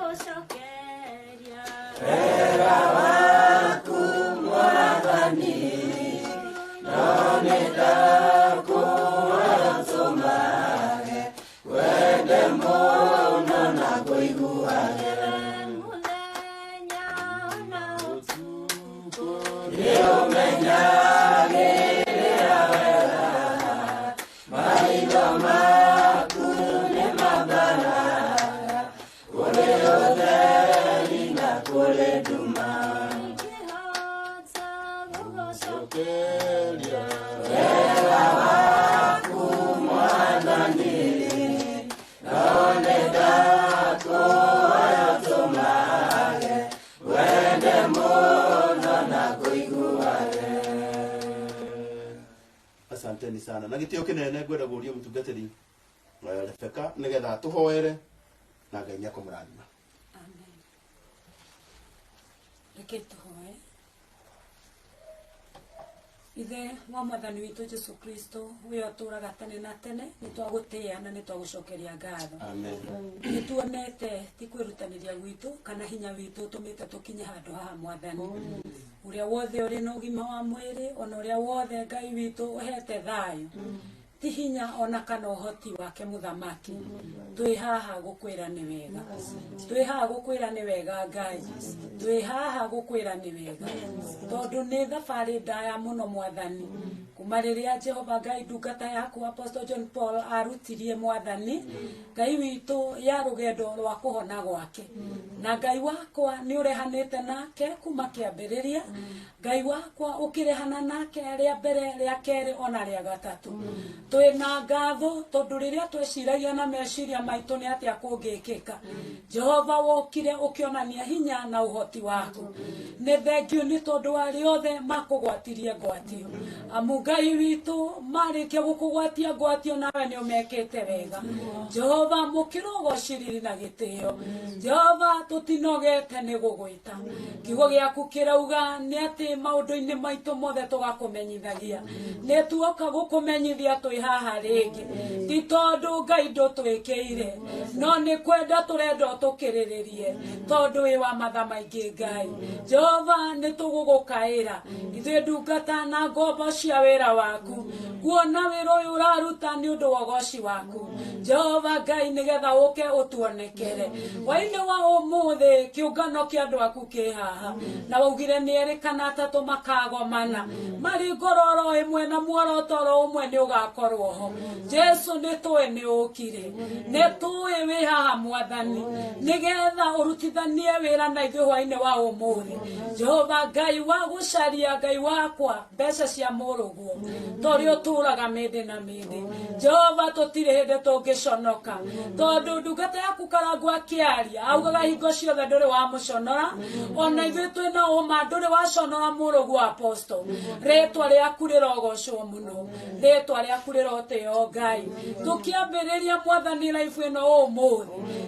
Gũgũcokeria. Wega waku Mwathani, no nĩ ndakũhoya ũtũmage wende mũno na kũiguage. Mũthenya ona ũtukũ. Nĩũmenyagĩrĩra wega, maitho maku nĩ mambaraga kũrĩ ũtheri na kũrĩ nduma. Ingĩhota gũgũcokeria. Wega waku Mwathani, no nĩ ndakũhoya ũtũmage wende mũno na kũiguage. Asanteni sana. Na gĩtĩo kĩnene ngwenda gũria mũtungatĩri Rebecca nĩgetha tũhoere na Ngai nĩekũmũrathima. Amen. Reke tũhoe. Ithe wa Mwathani witũ Jesu Kristo, ũrĩa ũtũũraga tene na tene, nĩ twagũtĩĩa na nĩ twagũcokeria ngatho. Amen. Nĩ tuonete ti kwĩrutanĩria gwitũ kana hinya witũ ũtũmĩte tũkinye handũ haha Mwathani. Ũrĩa wothe ũrĩ na ũgima wa mwĩrĩ, ona ũrĩa wothe Ngai witũ ũhete thayũ, ti hinya ona kana ũhoti wake mũthamaki. Twĩ haha gũkwĩra nĩ wega. Twĩ haha gũkwĩra nĩ wega Ngai. Twĩ haha gũkwĩra nĩ wega. Tondũ nĩ thabarĩ ndaya mũno Mwathani. Kuma rĩrĩa Jehova Ngai ndungata yaku Apostle John Paul arutirie Mwathani, Ngai witũ ya rũgendo rwa kũhona gwake. Na Ngai wakwa nĩ ũrehanĩte nake kuma kĩambĩrĩria. Ngai wakwa ũkĩrehana nake rĩa mbere, rĩa kerĩ ona rĩa gatatũ. Twĩna ngatho tondũ rĩrĩa tweciragia na meciria maitũ nĩ atĩa kũngĩkĩka, Jehova wokire ũkĩonania hinya na ũhoti waku. Nĩ thengiũ nĩ tondũ wa arĩa othe makũgwatirie ngwatio. Amu Ngai witũ marĩkia gũkũgwatia ngwatio nawe nĩ ũmekĩte wega. Jehova mũkĩro ũgociriri na gĩtĩo. Jehova tũtinogete nĩ gũgwĩta. Kiugo gĩaku kĩrauga nĩ atĩ maũndũ-inĩ maitũ mothe tũgakũmenyithagia. Nĩ tuoka gũkũmenyithia twĩ haha rĩngĩ. Ti tondũ Ngai ndũtwĩkĩire, no nĩ kwenda tũrenda ũtũkĩrĩrĩrie, tondũ wĩ wa matha maingĩ Ngai. Jehova nĩ tũgũgũkaĩra ithuĩ ndungata na ngombo cia wĩra waku, kuona wĩra ũyũ ũraruta nĩ ũndũ wa ũgoci waku. Jehova Ngai nĩgetha ũke ũtuonekere. Hwaĩ-inĩ wa ũmũthĩ kĩũngano kĩa andũ aku kĩ haha, na waugire nĩ erĩ kana atatũ makagomana marĩ ngoro oro ĩmwe na muoroto oro ũmwe nĩ ũgakorwo ho. Jesu nĩ tũĩ nĩ ũkire, nĩ tũĩ wĩ haha Mwathani, nĩgetha ũrutithanie wĩra na ithuĩ hwaĩ-inĩ wa ũmũthĩ. Jehova Ngai wa gũcaria, Ngai wakwa, mbeca cia mũrũguo torĩa ũtũraga mĩndĩ na mĩndĩ. Jehova tũtirĩ hĩndĩ tũngĩconoka, tondũ ndungata yaku Karangũ akĩaria augaga hingo ciothe ndũrĩ wamũconora, ona ithuĩ twĩna ũma ndũrĩ waconora mũrũguo Apostle. Rĩtwa rĩaku rĩrogocwo mũno, rĩtwa rĩaku rĩrotĩo Ngai. Tũkĩambĩrĩria Mwathani life ĩno ũmũthĩ,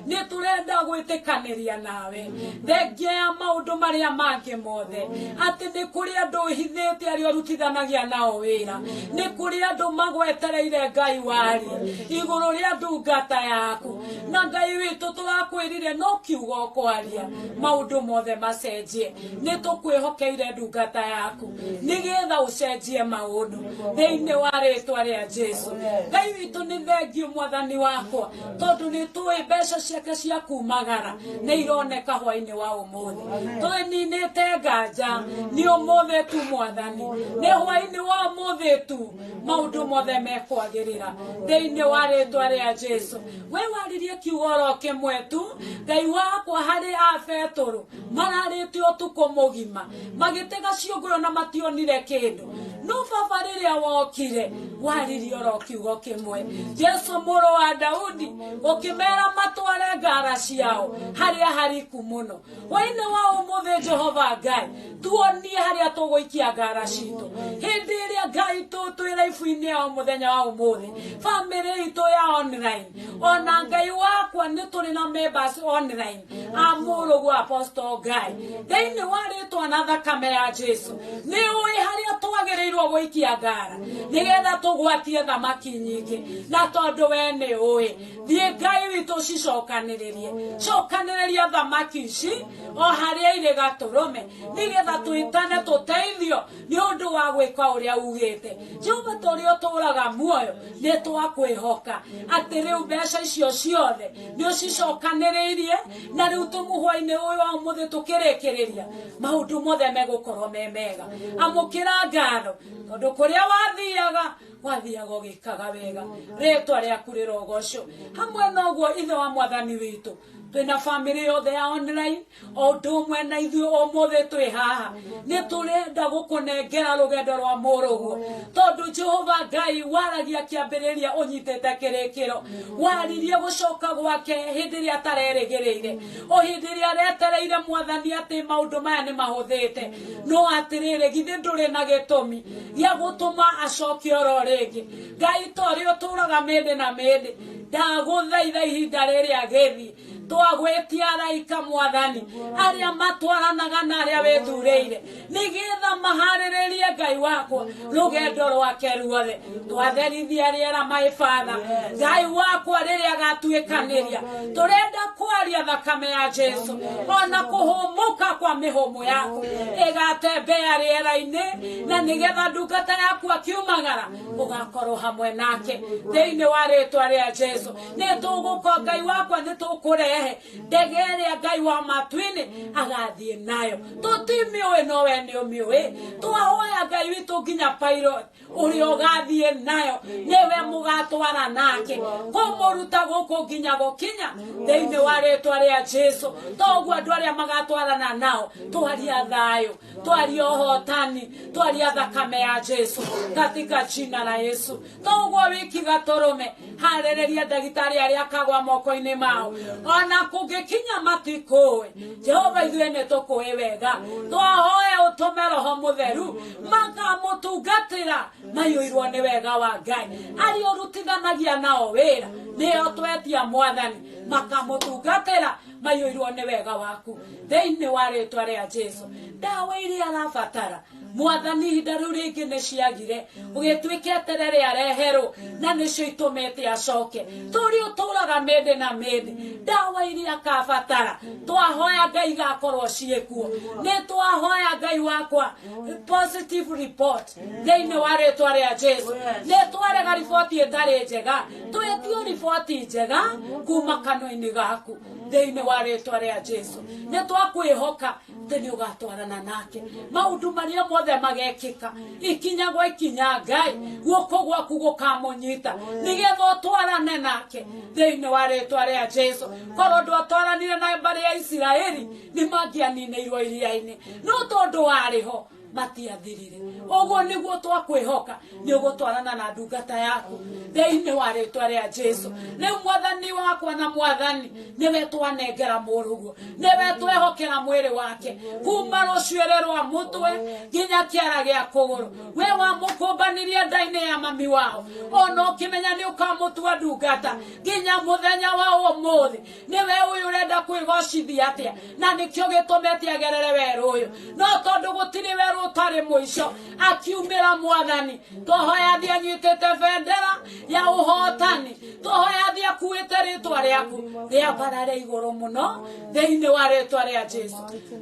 nĩ tũrenda gwĩtĩkanĩria nawe thengia ya maũndũ marĩa mangĩ mothe, atĩ nĩ kũrĩ andũ ũhithĩte arĩa ũrutithanagia nao wĩra, nĩ kũrĩ andũ magwetereire Ngai warie igũrũ rĩa ndungata yaku. Na Ngai witũ tũrakwĩrire no kiugo ũkwaria maũndũ mothe macenjie. Nĩ tũkwĩhokeire ndungata yaku nĩgetha ũcenjie maũndũ thĩinĩ wa rĩtwa rĩa Jesu. Ngai witũ nĩ thengiũ Mwathani wakwa, tondũ nĩ tũĩ mbeca ciake cia kumagara nĩ ironeka hwaĩ-inĩ wa ũmũthĩ. Twĩninĩte nganja nĩ ũmũthĩ tu Mwathani, nĩ hwaĩ-inĩ wa ũmũthĩ tu maũndũ mothe mekwagĩrĩra thĩinĩ wa rĩtwa rĩa Jesu. We waririe kiugo oro kĩmwe tu Ngai wakwa harĩ a Petũrũ mararĩte ũtukũ mũgima magĩtega ciũngũyũ na mationire kĩndũ, no baba rĩrĩa wokire waririe oro kiugo kĩmwe, Jesu mũrũ wa Daudi, ũkĩmera matware ngara ciao harĩa hariku mũno. Hwaĩ-inĩ wa ũmũthĩ Jehova Ngai tuonie harĩa tũgũikia ngara citũ hĩndĩ ĩrĩa Ngai twĩ life-inĩ ya mũthenya wa ũmũthĩ, famĩlĩ itũ ya online, ona Ngai wakwa nĩ tũrĩ na members online a mũrũguo Apostle Ngai, thĩinĩ wa rĩtwa na thakame ya Jesu nĩ ũĩ harĩa Twagĩrĩirwo gũikia ngara nĩgetha tũgwatie thamaki nyingĩ, na tondũ we nĩ ũĩ, thiĩ Ngai witũ cicokanĩrĩrie, cokanĩrĩria thamaki ici o harĩa irĩ gatũrũme, nĩgetha twĩtane tũteithio nĩ ũndũ wa gwĩka ũrĩa ugĩte. Jehova, tũrĩa ũtũraga muoyo, nĩ twakwĩhoka atĩ rĩu mbeca icio ciothe nĩ ũcicokanĩrĩirie, na rĩu tũmũhwainĩ ũyũ wa ũmũthĩ tũkĩrĩkĩrĩria maũndũ mothe megũkorwo me mega. Amũkĩra ngatho tondũ kũrĩa wathiaga wathiaga ũgĩkaga wega, rĩtwa rĩaku rĩrogocwo. Hamwe na ũguo, ithe wa mwathani witũ, twĩna bamĩrĩ yothe ya online o ũndũ ũmwe na ithuĩ ũmũthĩ twĩ haha, nĩ tũrenda gũkũnengera rũgendo rwa mũrũguo, tondũ Jehova Ngai waragia kĩambĩrĩria ũnyitĩte kĩrĩkĩro, waririe gũcoka gwake hĩndĩ ĩrĩa atarerĩgĩrĩire, o hĩndĩ ĩrĩa aretereire mwathani atĩ maũndũ maya nĩ mahũthĩte, no atĩrĩrĩ, githĩ ndũrĩ na gĩtũmi gĩa gũtũma acoke oro rĩngĩ? Ngai, torĩa ũtũraga mĩndĩ na mĩndĩ, ndagũthaitha ihinda rĩrĩa agĩthiĩ, twagwĩtia araika mwathani arĩa matwaranaga na arĩa wĩthurĩire, nĩgetha maharĩrĩrie Ngai wakwa rũgendo rwake ruothe. Twatherithia rĩera, my Father, Ngai wakwa, rĩrĩa agatuĩkanĩria, tũrenda kwaria thakame ya Jesu ona kũhũmũka kwa mĩhũmũ yaku ĩgatembea rĩera-inĩ, na nĩgetha ndungata yaku akiumagara ũgakorwo hamwe nake thĩinĩ wa rĩtwa rĩa Jesu. Nĩ tũgũko Ngai wakwa, nĩ tũkũrehe ndege ĩrĩa Ngai wa matu-inĩ agathiĩ nayo, tũtimĩũĩ no we nĩ ũmĩũĩ. Twahoya Ngai witũ nginya pilot ũrĩa ũgathiĩ nayo nĩwe mũgatwara nake kũmũruta gũkũ nginya gũkinya thĩinĩ wa rĩtwa rĩa Jesu. Toguo andũ arĩa magatwarana nao, twaria thayũ, twaria ũhotani, twaria thakame ya Jesu katika jina la Yesu. Toguo wiki gatũrũme, harĩrĩria ndagĩtarĩ arĩa akagwa moko-inĩ mao, ona kũngĩkinya matikũĩ. Jehova, ithuĩ nĩ tũkũĩ wega. Twahoya ũtũme Roho Mũtheru makamũtungatĩra maiyũirwo nĩ wega wa Ngai, arĩa ũrutithanagia nao wĩra nĩo twetia mwathani, makamũtungatĩra maiyũirwo nĩ wega waku thĩinĩ wa rĩtwa rĩa Jesu. Ndawa iria arabatara mwathani, ihinda rĩu rĩngĩ nĩ ciagire, ũgĩtuĩke eterere areherwo, na nĩcio itũmĩte acoke. Tũrĩ ũtũraga mĩndĩ na mĩndĩ, ndawa iria akabatara twahoya Ngai igakorwo ciĩkuo. Nĩ twahoya Ngai wakwa positive report thĩinĩ wa rĩtwa rĩa Jesu. Nĩ twarega riboti ĩtarĩ njega, twĩtio riboti njega kuma kanua-inĩ gaku thĩinĩ wa rĩtwa rĩa Jesu. Nĩ twakwĩhoka atĩ nĩ ũgatwarana nake maũndũ marĩa mothe magekĩka, ikinya gwa ikinya, Ngai guoko gwaku gũkamũnyita nĩgetha ũtwarane nake thĩinĩ wa rĩtwa rĩa Jesu. Korwo ndwatwaranire na mbarĩ ya Isiraeli, nĩ mangĩaninĩirwo iria-inĩ, no tondũ warĩ ho matiathirire. Ũguo nĩguo twakwĩhoka nĩ ũgũtwarana na ndungata yaku thĩinĩ wa rĩtwa rĩa Jesu. Rĩu mwathani wakwa na mwathani, nĩwe twanengera mũrũguo, nĩwe twehokera mwĩrĩ wake kuma rũcuĩrĩ rwa mũtwe nginya kĩara gĩa kũgũrũ. We wamũkũmbanirie nda-inĩ ya mami wao, ona ũkĩmenya nĩ ũkamũtua ndungata nginya mũthenya wa ũmũthĩ. Nĩwe ũyũ ũrenda kwĩgocithia atĩa, na nĩkĩo gĩtũmĩte agerere werũ ũyũ, no tondũ gũtirĩ werũ ũtarĩ mũico, akiumĩra mwathani. Twahoya thiĩ anyitĩte bendera ya ũhotani, twahoya thiĩ akuĩte rĩtwa rĩaku rĩambarare igũrũ mũno thĩinĩ wa rĩtwa rĩa Jesu.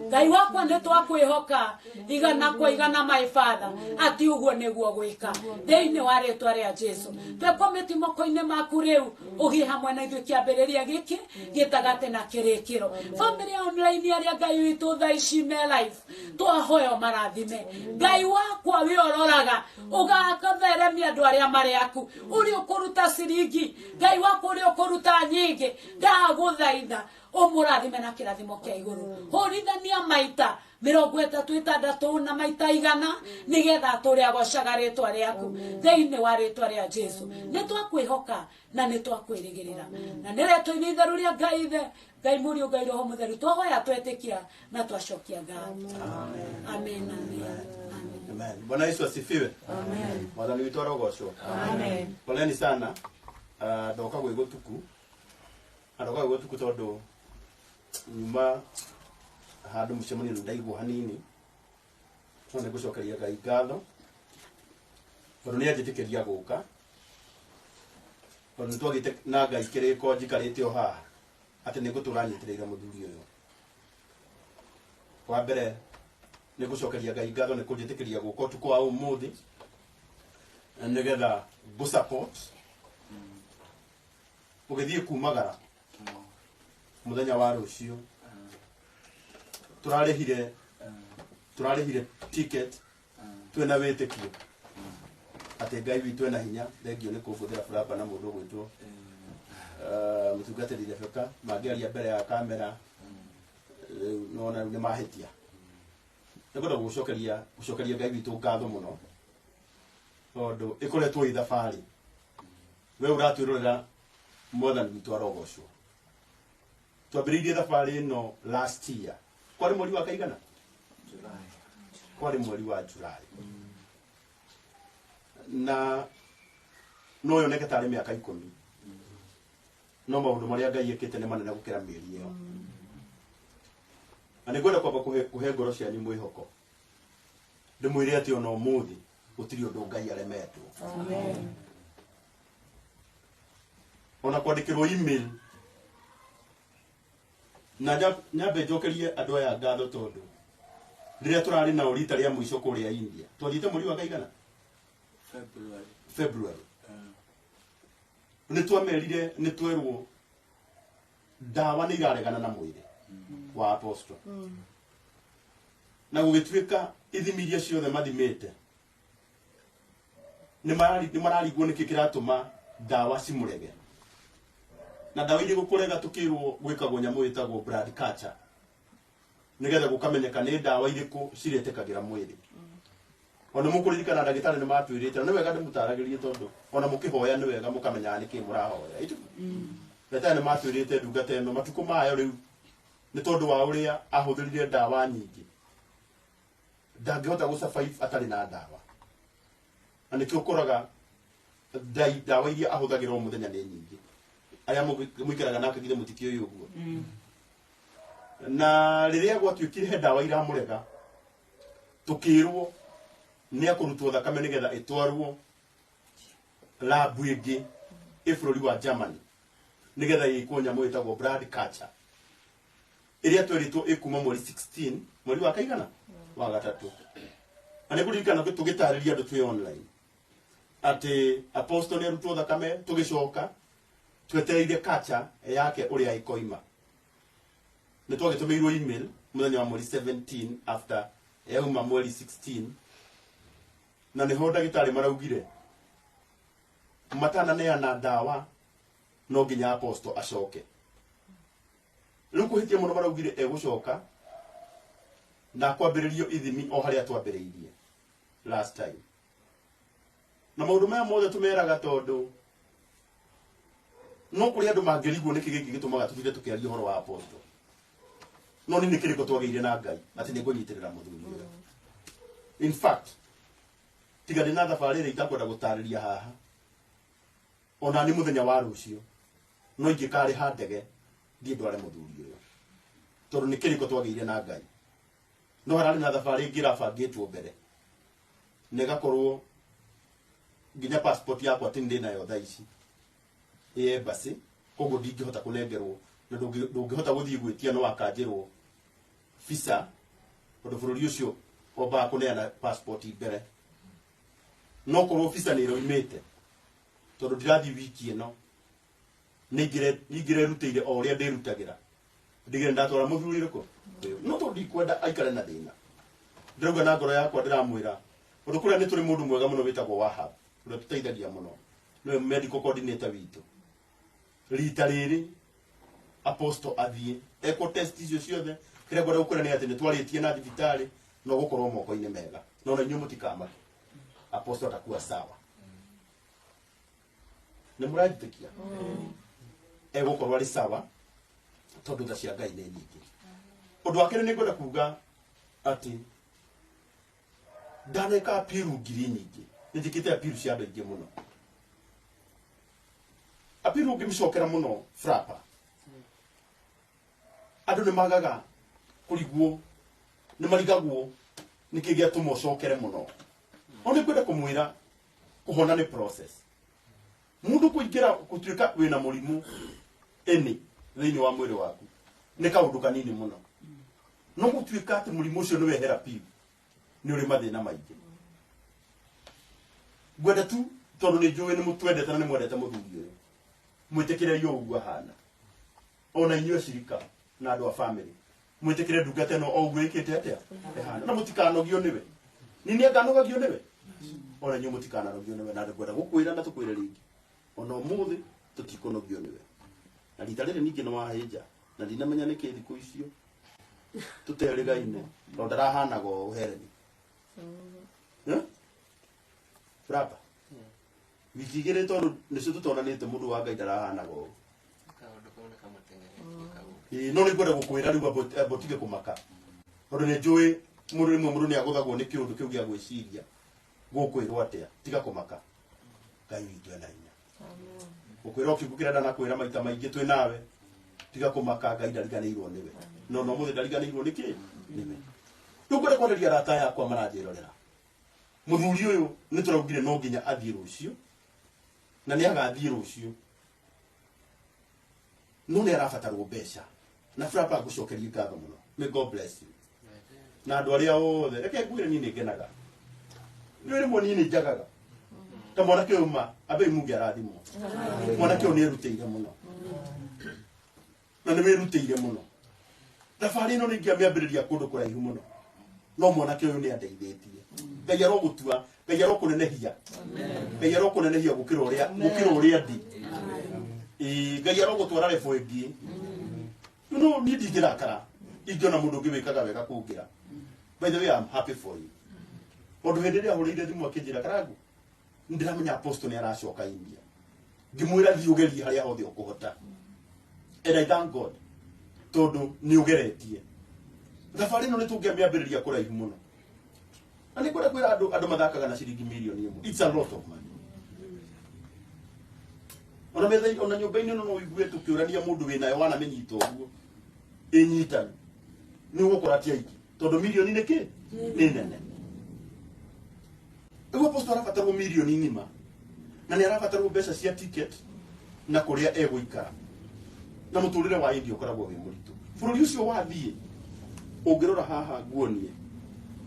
Ngai wakwa, nĩ twakwĩhoka igana kwa igana, my Father, atĩ ũguo nĩguo gwĩka thĩinĩ wa rĩtwa rĩa Jesu. Twekomĩti moko-inĩ maku rĩu, ũgĩe hamwe na ithuĩ kĩambĩrĩria gĩkĩ, gĩtagatĩ na kĩrĩkĩro. Bamĩrĩ ya online arĩa Ngai witũ thaa ici me live, twahoya marathime. Ngai wakwa, wĩ ũroraga ũgatheremia andũ arĩa marĩ aku, ũrĩa ũkũruta ciringi, Ngai wakwa, ũrĩa ũkũruta nyingĩ, ndagũthaitha ũmũrathime na kĩrathimo kĩa igũrũ. Hũrithania maita 36 na maita 100, nĩgetha tũrĩ agocaga rĩtwa rĩaku thĩinĩ wa rĩtwa rĩa Jesu. Nĩ twakwĩhoka na nĩ twakwĩrĩgĩrĩra, na nĩ rĩtwa-inĩ itheru rĩa Ngai Ithe, Ngai Mũriũ, Ngai Roho Mũtheru, twahoya, twetĩkia na twacokia ngatho. Amen, amen, amen. Amen. Bwana Yesu asifiwe. Amen. Mwathani witũ arogocwo. Amen. Poleni sana. Ndoka gwĩ gũtuku. Na ndoka gwĩ gũtuku tondũ nyuma handũ mũcemanio nĩ ndaigua hanini. No nĩ ngũcokeria Ngai ngatho. Tondũ nĩ anjĩtĩkĩria gũka. Tondũ nĩ twagĩte na Ngai kĩrĩko njikarĩte o haha atĩ nĩ ngũtũra nyitĩrĩire mũthuri ũyũ. Wa mbere nĩ ngũcokeria Ngai ngatho nĩ kũnjĩtĩkĩria gũka ũtukũ wa ũmũthĩ nĩgetha ngũ support ũgĩthiĩ kumagara mũthenya wa rũciũ. Tũrarĩhire ticket twĩna wĩtĩkio atĩ Ngai witũ ena hinya. Thengio nĩ kũbũthĩra buramba na mũndũ ũgwĩtwo mũtungatĩri Rebecca mangĩaria mbere ya kamera rĩu nona rĩu nĩ mahĩtia. Nĩngwenda gũcokeria Ngai witũ ngatho mũno tondũ ĩkoretwo ĩ thabarĩ. We ũratwĩrorera mwathani witũ arogocwo. Twambĩrĩirie thabarĩ ĩno last year kwarĩ mweri wa kaigana? Kwarĩ mweri wa July. Na no yoneke tarĩ mĩaka 10 no maũndũ marĩa Ngai ekĩte nĩ manene gũkĩra mĩeri ĩyo. Na nĩngwenda kwamba kũhe ngoro cianyu mwĩhoko ndĩmwĩre atĩ ona ũmũthĩ gũtirĩ ũndũ Ngai aremetwo. Amen. Ona kwandĩkĩrwo email na nyambe njokerie andũ aya ngatho tondũ rĩrĩa tũrarĩ nao rita rĩa mũico kũrĩa India twathiĩte mweri wa kaigana? February. Nĩ twamerire nĩ twerwo ndawa nĩ iraregana na mwĩrĩ wa apostle. Na gũgĩtuĩka ithimi iria ciothe mathimĩte nĩ mararigwo nĩkĩ kĩratũma ndawa cimũrege. Na ndawa iria gũkũrega tũkĩrwo gwĩkagwo nyamũ ĩtagwo blood culture nĩgetha gũkamenyeka nĩ ndawa irĩkũ ciretĩkagĩra mwĩrĩ. Ona mũkũririkana ndagĩtarĩ nĩ matwĩrĩte na nĩ wega ndĩmũtaragĩrie tondũ ona mũkĩhoya nĩ wega mũkamenyaga nĩkĩ mũrahoya. Ndagĩtarĩ nĩ matwĩrĩte ndungata ĩno matukũ mayo rĩu nĩ tondũ wa ũrĩa ahũthĩrire ndawa nyingĩ ndangĩhota gũ survive atarĩ na ndawa. Na nĩkĩo ũkoraga ndawa iria ahũthagĩra o mũthenya nĩ nyingĩ. Arĩa mũikaraga nake githĩ mũtikĩũĩ ũguo. Na rĩrĩa gwatuĩkire he ndawa iramũrega tũkĩrwo nĩ akũrutwo thakame nĩgetha ĩtwarwo labu ĩngĩ ĩ bũrũri wa Germany nĩgetha ĩkwo nyamũ ĩtagwo blood culture ĩrĩa twerĩtwo ĩkuma mweri 16 mweri wa kaigana wa gatatũ. Na nĩ kũririkana tũgĩtarĩria andũ twĩ online atĩ apostle nĩ arutwo thakame tũgĩcoka twetereire culture yake ũrĩa ĩkoima. Nĩ twagĩtũmĩirwo email mũthenya wa mweri 17 after yauma mweri 16 na nĩho ndagĩtarĩ maraugire matananeana ndawa no nginya apostle acoke. Rĩu kũhĩtia mũno maraugire egũcoka na kwambĩrĩrio ithimi o harĩa twambĩrĩirie last time. Na maũndũ maya mothe tũmeraga tondũ no kũrĩ andũ mangĩrigwo nĩkĩ gĩkĩ gĩtũmaga tũtinde tũkĩaria ũhoro wa apostle. No nĩ kĩrĩko twagĩire na Ngai atĩ nĩ ngũnyitĩrĩra mũthuri ũyũ. In fact tiga ndĩ na thabarĩ ĩrĩa itakwenda gũtarĩria haha ona nĩ mũthenya wa rũciũ no ingĩkarĩha ndege thiĩ ndware mũthuri ũyũ tondũ nĩ kĩrĩko twagĩire na Ngai. No hararĩ na thabarĩ ĩngĩ ĩrabangĩtwo mbere na ĩgakorwo nginya passport yakwa ti ndĩ nayo thaa ici ĩ embassy, koguo ndingĩhota kũnengerwo na ndũngĩhota gũthiĩ gwĩtia no wakanjĩrwo visa tondũ bũrũri ũcio wambaga kũneana passport mbere. No korwo visa nĩ ĩroimĩte tondũ ndirathiĩ wiki ĩno nĩ ingĩrerutĩire o ũrĩa ndĩrutagĩra ndigire ndatwara mũthuri ũrĩkũ no tondũ ndikwenda aikare na thĩna. Ndĩrauga na ngoro yakwa ndĩramwĩra ũndũ kũrĩa nĩ tũrĩ mũndũ mwega mũno wĩtagwo Wahab ũrĩa tũteithagia mũno nĩwe medical coordinator witũ. Rita rĩrĩ apostle athiĩ ekwo test icio ciothe kĩrĩa ngwenda gũkwĩra nĩ atĩ nĩ twarĩtie na thibitarĩ no gũkorwo moko-inĩ mega no na inyuĩ mũtikamake apostle atakuwa sawa. Nĩ mũranjĩtĩkia? Egũkorwo arĩ sawa tondũ tha cia Ngai nĩ nyingĩ. Ũndũ wa kerĩ nĩ ngwenda kuga atĩ ndaneka apiru ngiri nyingĩ nĩ njĩkĩte apiru cia andũ aingĩ mũno. Apiru ũngĩmĩcokera mũno frapa andũ nĩ magaga kũrigwo nĩ marigagwo nĩkĩ gĩatũma ũcokere mũno. No nĩ ngwenda kũmwĩra Kuhona nĩ process. Mundu kuingira kutuika wina murimu eni thiini wa mwiri waku ni kaundu kanini muno. No gutuika ati murimu ucio ni wehera piu ni uri mathina maingi. Ngwenda tu tondu ni njui ni mutwendete na ni mwendete muthuri uyu mwitikire yo uguo ahana ona inyuĩ cirika na andu a family mwitikire ndungata ĩno o ũguo ĩkĩte atia ĩhana na mũtikanogio nĩwe ni nĩ anganogagio nĩwe ona inyuĩ mũtikananogio nĩwe na ngwenda gũkwĩra na tũkwĩre rĩngĩ ona ũmũthĩ tũtikũnogio nĩwe na rita rĩrĩ ningĩ nĩ wahĩnja na ndinamenya nĩkĩ thikũ icio tũterĩgaine tondũ ndarahanaga ũũ Hereni. Braba wiki igĩrĩ tondũ nĩcio tũtonanĩte mũndũ wa Ngai ndarahanaga ũũ. No nĩ ngwenda gũkwĩra rĩu amba ũtige kũmaka tondũ nĩ njũĩ mũndũ rĩmwe mũndũ nĩ agũthagwo nĩ kĩũndũ kĩu gĩa gwĩciria gũkwĩrwo atĩa. Tiga kũmaka, Ngai witũ ena hinya. Gũkwĩra o kiugo kĩrĩa ndanakwĩra maita maingĩ twĩ nawe, tiga kũmaka, Ngai ndariganĩirwo nĩwe. No no mũthĩ ndariganĩirwo nĩ kĩ nĩwe. Rĩu ngwenda kwarĩria arata aya akwa maranjĩrorera. Mũthuri ũyũ nĩ tũraugire no nginya athiĩ rũciũ na nĩ agathiĩ rũciũ no nĩ arabatarwo mbeca na Frapa ngũcokerie ngatho mũno. May God bless you. Na andũ arĩa othe reke ngwĩre niĩ nĩ ngenaga nĩ rĩmwe niĩ nĩ njagaga ta mwanake ũyũ ma ambei Mungu arathimwo. Mwanake ũyũ nĩ erutĩire mũno na nĩ wĩrutĩire mũno. Thabarĩ ĩno nĩ ingĩamĩambĩrĩria kũndũ kũraihu mũno no mwanake ũyũ nĩ andeithĩtie. Ngai arogũtua, Ngai arokũnenehia, Ngai arokũnenehia gũkĩra ũrĩa ndĩ. Ngai arogũtwara level ĩngĩ. No niĩ ndingĩrakara ingĩona mũndũ ũngĩ wĩkaga wega kũngĩra. By the way, I'm happy for you. Tondũ hĩndĩ ĩrĩa ahũrĩire thimũ akĩnjĩra Karangu nĩndĩramenya Apostle nĩ aracoka India, ngĩmwĩra thiĩ ũgerie harĩa hothe ũkũhota. And I thank God tondũ nĩ ũgeretie. Thabarĩ ĩno nĩ tũngĩamĩambĩrĩria kũraihu mũno. Na nĩ ngwenda kwĩra andũ mathakaga na ciringi mirioni ĩmwe. It's a lot of money. Ona metha ona nyũmba-inĩ ĩno no ũigue tũkĩũrania mũndũ wĩnayo wanamĩnyita ũguo ĩnyitanu nĩ ũgũkora ti aingĩ tondũ mirioni nĩ kĩ nĩ nene. Rĩu Apostle arabatarwo mirioni ng'ima na nĩ arabatarwo mbeca cia ticket na kũrĩa egũikara na mũtũrĩre wa India ũkoragwo wĩ mũritũ. Bũrũri ũcio wathiĩ ũngĩrora haha nguonie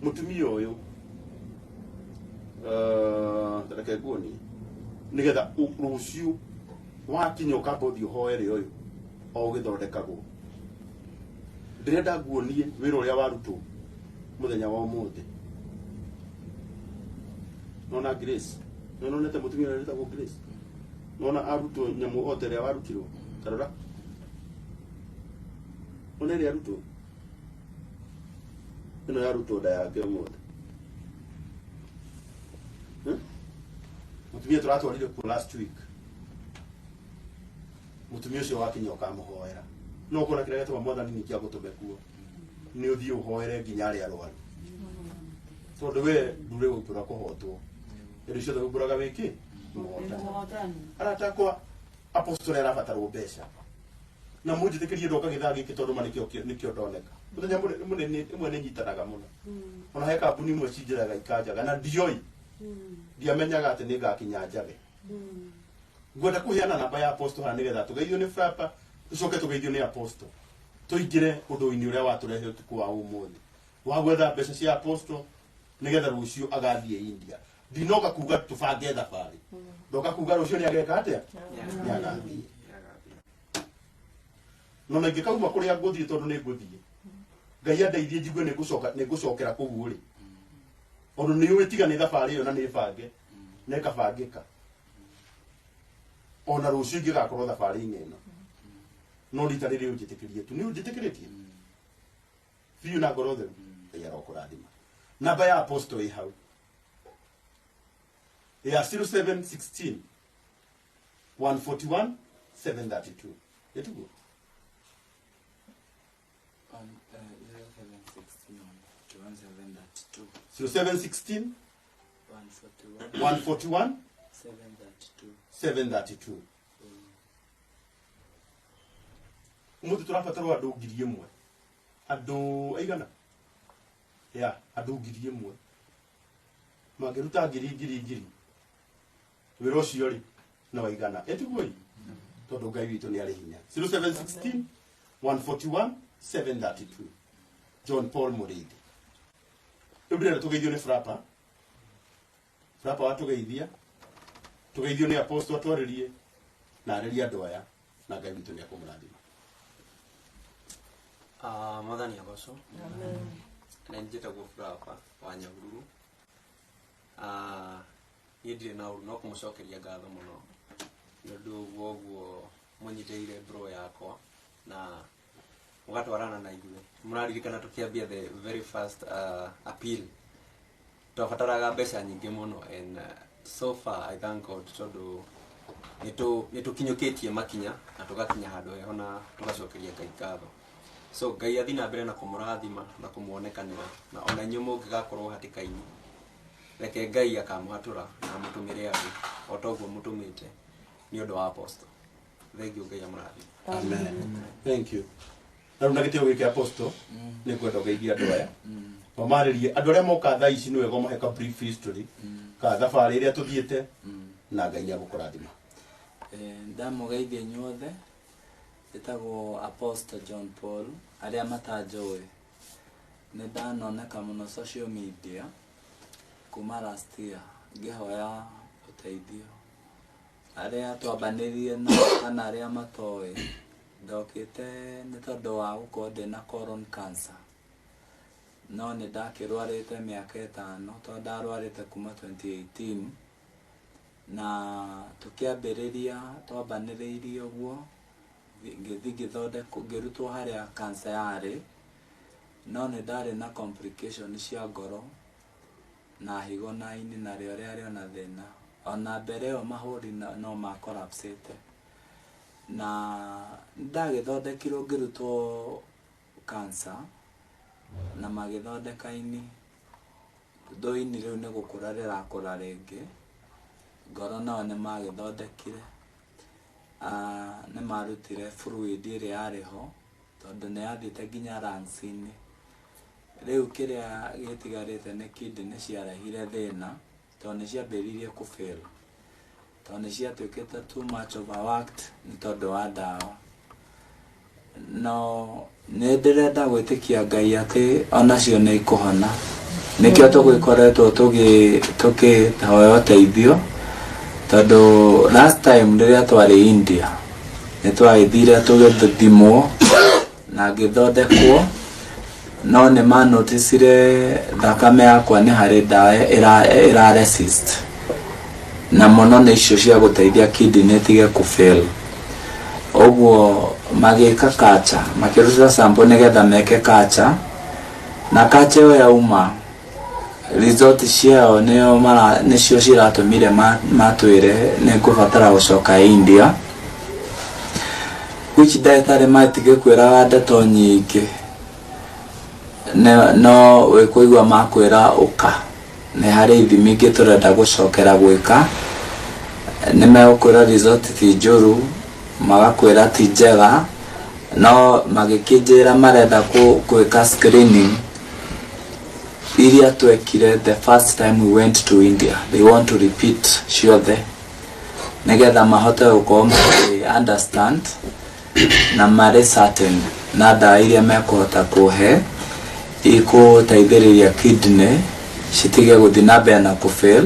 mũtumia ũyũ reke nguonie nĩgetha rũciũ wakinya ũkamba ũthiĩ ũhoere ũyũ o ũgĩthondekagwo. Ndĩrenda nguonie wĩra ũrĩa warutwo mũthenya wa ũmũthĩ. Nona Grace, nonete mũtumia ũrĩa wĩtagwo Grace, nona arutwo nyamũ o ta ĩrĩa warutirwo tarora ona ĩrĩa arutwo ĩno yarutwo nda yake ũmũthĩ. Mũtumia tũratwarire kuo last week, mũtumia ũcio wakinya ũkamũhoera no ũkona kĩrĩa gĩtũma Mwathani ningĩ agũtũme kuo nĩ ũthiĩ ũhoere nginya arĩa arwaru tondũ we ndũrĩ gũtũra kũhotwo hĩndĩ ciothe ũmbũraga wĩkĩ mũhotani. Arata akwa Apostle arabatarwo mbeca na mũnjĩtĩkĩrie ndoka gĩthaa gĩkĩ tondũ ma nĩkĩo ndoneka. Mũthenya mũnene ĩmwe nĩ nyitanaga mũno ona he kambuni imwe cinjĩraga ikanjaga na ndioi ndiamenyaga atĩ nĩ ngakinya njage. Ngwenda kũheana namba ya Apostle haha nĩgetha tũgeithio nĩ Frapa tũcoke tũgeithio nĩ Apostle tũingĩre ũndũ-inĩ ũrĩa watũrehe ũtukũ wa ũmũthĩ wa gwetha mbeca cia Apostle nĩgetha rũciũ agathiĩ India. Ndinoka kuga tũbange thabarĩ, ndoka kuga rũciũ nĩ ageka atĩa nĩ agathiĩ. No na ingĩkauma kũrĩa ngũthiĩ tondũ nĩ ngũthiĩ Ngai andeithie njigue nĩ ngũcokera kũu rĩ tondũ nĩ ũĩ tiga nĩ thabarĩ ĩyo na nĩ bange na ĩkabangĩka ona rũciũ ingĩgakorwo thabarĩ-inĩ ĩno no rita rĩrĩ ũnjĩtĩkĩrie tu nĩ ũnjĩtĩkĩrĩtie biũ na ngoro theru. Ngai arokũrathima. Namba ya Apostle ĩ hau ya 0716 141 732 ĩtiguo 0716 141 732. Umuthi tũrabatarwo andũ 1,000 andũ aigana ya andũ 1,000 mangĩruta ngiri ngiri ngiri Wĩra ũcio rĩ no waigana. Ĩtiguo ĩ? Tondũ Ngai witũ nĩ arĩ hinya. 0716 141 732. John Paul Mũrĩithi. Rĩu ndĩrenda tũgeithio nĩ Frapa. Frapa watũgeithia. Tũgeithio nĩ Apostle atwarĩrie na arĩrie andũ aya na Ngai witũ nĩ akũmũrathima. Mwathani agocwo. Na njĩtagwo Frapa wa Nyahururu. Niĩ ndirĩ na ũru no kũmũcokeria ngatho mũno nĩ ũndũ woguo mũnyitĩrĩire bro yakwa na mũgatwarana na ithuĩ. Mũraririkana tũkĩambia the very first appeal twabataraga mbeca nyingĩ mũno and so far I thank God tondũ nĩtũkinyũkĩtie makinya na tũgakinya handũ heho na tũgacokeria Ngai ngatho. So Ngai athiĩ na mbere na kũmũrathima na kũmuonekanĩra na ona inyuĩ mũngĩgakorwo hatĩka-inĩ reke Ngai akamũhatũra na amũtũmĩre andũ o ta ũguo mũtũmĩte nĩ ũndũ wa Apostle. Thank you, Ngai amũrathime. Amen. Thank you. Na rĩu na gĩtĩo gĩkĩ Apostle nĩ ngwenda ũgeithie andũ aya. Mamarĩrie andũ arĩa moka thaa ici nĩ wega ũmahe ka brief history ka thabarĩ ĩrĩa tũthiĩte na Ngai nĩ agũkũrathima. Ndamũgeithia inyuothe, njĩtagwo Apostle John Paul, arĩa matanjũĩ. Nĩ ndanoneka mũno social media kuma last year ngĩhoya ũteithio. Arĩa twambanĩrie nao kana arĩa matoĩ, ndokĩte nĩ tondũ wa gũkorwo ndĩna colon cancer. No nĩ ndakĩrwarĩte mĩaka 5 tondũ ndarwarĩte kuma 2018 na tũkĩambĩrĩria twambanĩrĩirie ũguo ngĩthiĩ ngĩthondekwo ngĩrutwo harĩa cancer yarĩ, no nĩ ndarĩ na complication cia ngoro na higo na ini narĩo rĩarĩ ona thĩna. Ona mbere ĩyo mahũri no ma collapsĩte. Na ndagĩthondekirwo ngĩrutwo cancer na magĩthondeka ini. Though ini rĩu nĩ gũkũra rĩrakũra rĩngĩ, ngoro nao nĩ magĩthondekire. Nĩ marutire fluid ĩrĩa yarĩ ho tondũ nĩ yathiĩte nginya lungs-inĩ. Rĩu kĩrĩa gĩtigarĩte nĩ kidney ciarehire thĩna tondũ nĩ ciambĩrĩirie kũ fail. Tondũ nĩ ciatuĩkĩte too much overworked nĩ tondũ wa ndawa. No nĩ ndĩrenda gwĩtĩkia Ngai atĩ onacio nĩ ikũhona. Nĩkĩo tũgĩkoretwo tũkĩhoya ũteithio tondũ last time rĩrĩa twarĩ India nĩ twagĩthire tũgĩthimwo na ngĩthondekwo, no nĩ manoticire thakame yakwa nĩ harĩ ndawa ĩra resist na mũno nĩ icio cia gũteithia kidney ĩtige kũ fail. Ũguo magĩka culture, makĩruta sample nĩgetha meke culture, na culture ĩyo yauma result ciao nĩo nĩcio ciratũmire matwĩre nĩ ngũbatara gũcoka India, which ndagĩtarĩ matigĩkwĩraga ndeto nyingĩ, no wĩkũigua makwĩra ũka nĩ harĩ ithimi ingĩ tũrenda gũcokera gwĩka. Nĩ megũkwĩra result ti njũru, magakwĩra ti njega, no magĩkĩnjĩra marenda gwĩka screening iria twekire the first time we went to India. They want to repeat ciothe nĩgetha mahote gũkorwo makĩ understand na marĩ certain na ndawa iria mekũhota kũhe ikũteithĩrĩria kidney citige gũthiĩ na mbere na kũ-fail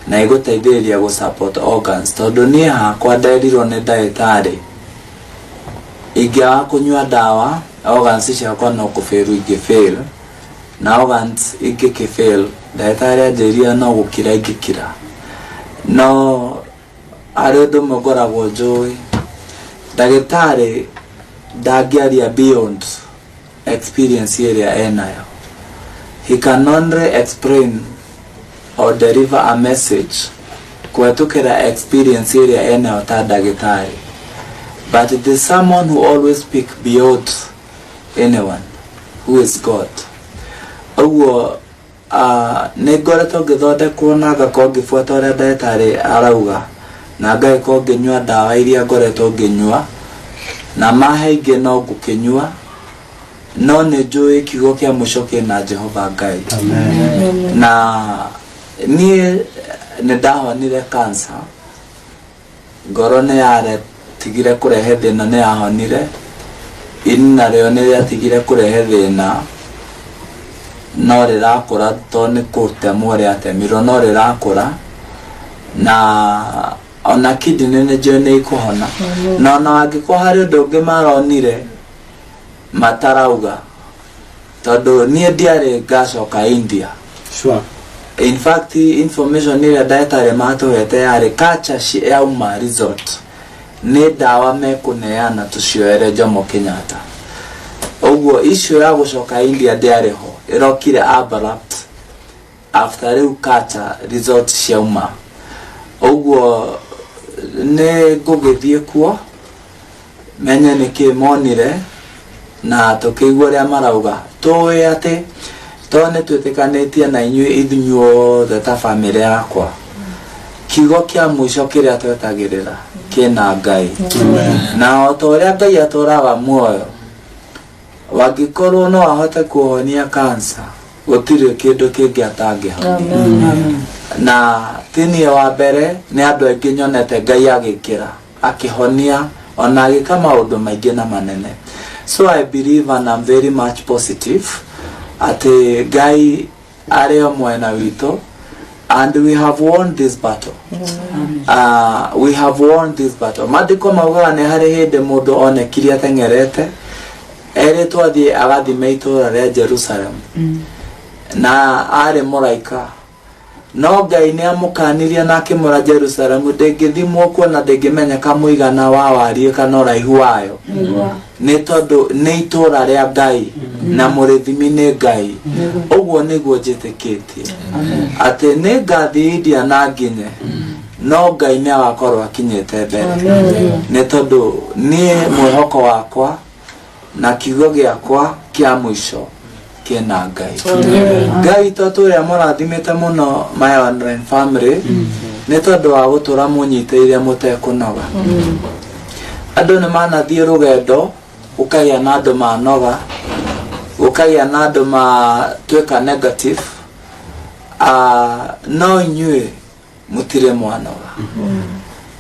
na igũteithĩrĩria gũ support organs. Tondũ niĩ hakwa nderirwo nĩ ndagĩtarĩ ingĩaga kũnyua ndawa organs ciakwa no kũ-fail ingĩ-fail, na organs ingĩkĩ-fail ndagĩtarĩ anjĩrire no gũkira ingĩkira. No harĩ ũndũ ũmwe ngoragwo njũĩ, ndagĩtarĩ ndangĩaria beyond experience ĩrĩa enayo. He can only explain or deliver a message kũhetũkĩra experience ĩrĩa enayo ta ndagĩtarĩ. But there's someone who always speak beyond anyone, who is God. Ũguo nĩ ngoretwo ngĩthondekwo na ngakorwo ngĩbuata ũrĩa ndagĩtarĩ arauga, na ngagĩkorwo ngĩnyua ndawa iria ngoretwo ngĩnyua, na mahe ingĩ no ngũkĩnyua, no nĩ njũĩ kiugo kĩa mũico kĩna Jehova Ngai. Amen. Na niĩ Nĩ ndahonire cancer, ngoro nĩ yaretigire kũrehe thĩna, nĩ yahonire, ini narĩo nĩ rĩatigire kũrehe thĩna, no rĩrakũra to nĩ kũtemwo rĩatemirwo, no rĩrakũra, na ona kidney nĩ njũĩ nĩ ikũhona. Na ona angĩkorwo harĩ ũndũ ũngĩ maronire matarauga, tondũ niĩ ndiarĩ ngacoka India. In fact, information ĩrĩa ndagĩtarĩ matũhete yarĩ culture yauma result nĩ ndawa mekũneana tũcioere Jomo Kenyatta. Ũguo issue ya gũcoka India ndĩarĩ ho, ĩrokire abrupt after rĩu culture result ciauma. Ũguo nĩ ngũgĩthiĩ kuo menye nĩkĩ monire na tũkĩigua ũrĩa marauga. Tũĩ atĩ to nĩ twĩtĩkanĩtie na inyuĩ ithuothe ta bamĩrĩ yakwa, kiugo kĩa mũico kĩrĩa twetagĩrĩra kĩna Ngai, na o ta ũrĩa Ngai atũraga muoyo, wangĩkorwo no ahote kũhonia cancer, gũtirĩ kĩndũ kĩngĩ atangĩhonia. Na ti niĩ wa mbere, nĩ andũ aingĩ nyonete Ngai agĩkĩra akĩhonia ona agĩka maũndũ maingĩ na manene. So I believe and I'm very much positive atĩ Ngai arĩ o mwena witũ, and we have won this battle. We have won this battle. Maandĩko maugaga nĩ harĩ hĩndĩ mũndũ onekire ateng'erete erĩtwo athiĩ agathime itũũra rĩa Jerusalem, na arĩ mũraika, no Ngai nĩ amũkanirie na akĩmwĩra Jerusalem ndĩngĩthimwo kuona, ndĩngĩmenyeka mũigana wa wariĩ kana ũraihu wayo, nĩ tondũ nĩ itũũra rĩa Ngai na mũrĩthimi nĩ Ngai. Ũguo nĩguo njĩtĩkĩtie atĩ nĩ ngathiĩ India na nginye, no Ngai nĩ agakorwo akinyĩte mbere, nĩ tondũ niĩ mwĩhoko wakwa na kiugo gĩakwa kĩa mũico kĩna Ngai. Ngai to tũrĩa mũrathimĩte mũno my online family, nĩ tondũ wa gũtũra mũnyitĩrĩire mũtekũnoga. Andũ nĩ manathiĩ rũgendo, gũkagĩa na andũ manoga, gũkagĩa na andũ matuĩka negative, no inyuĩ mũtirĩ mwanoga,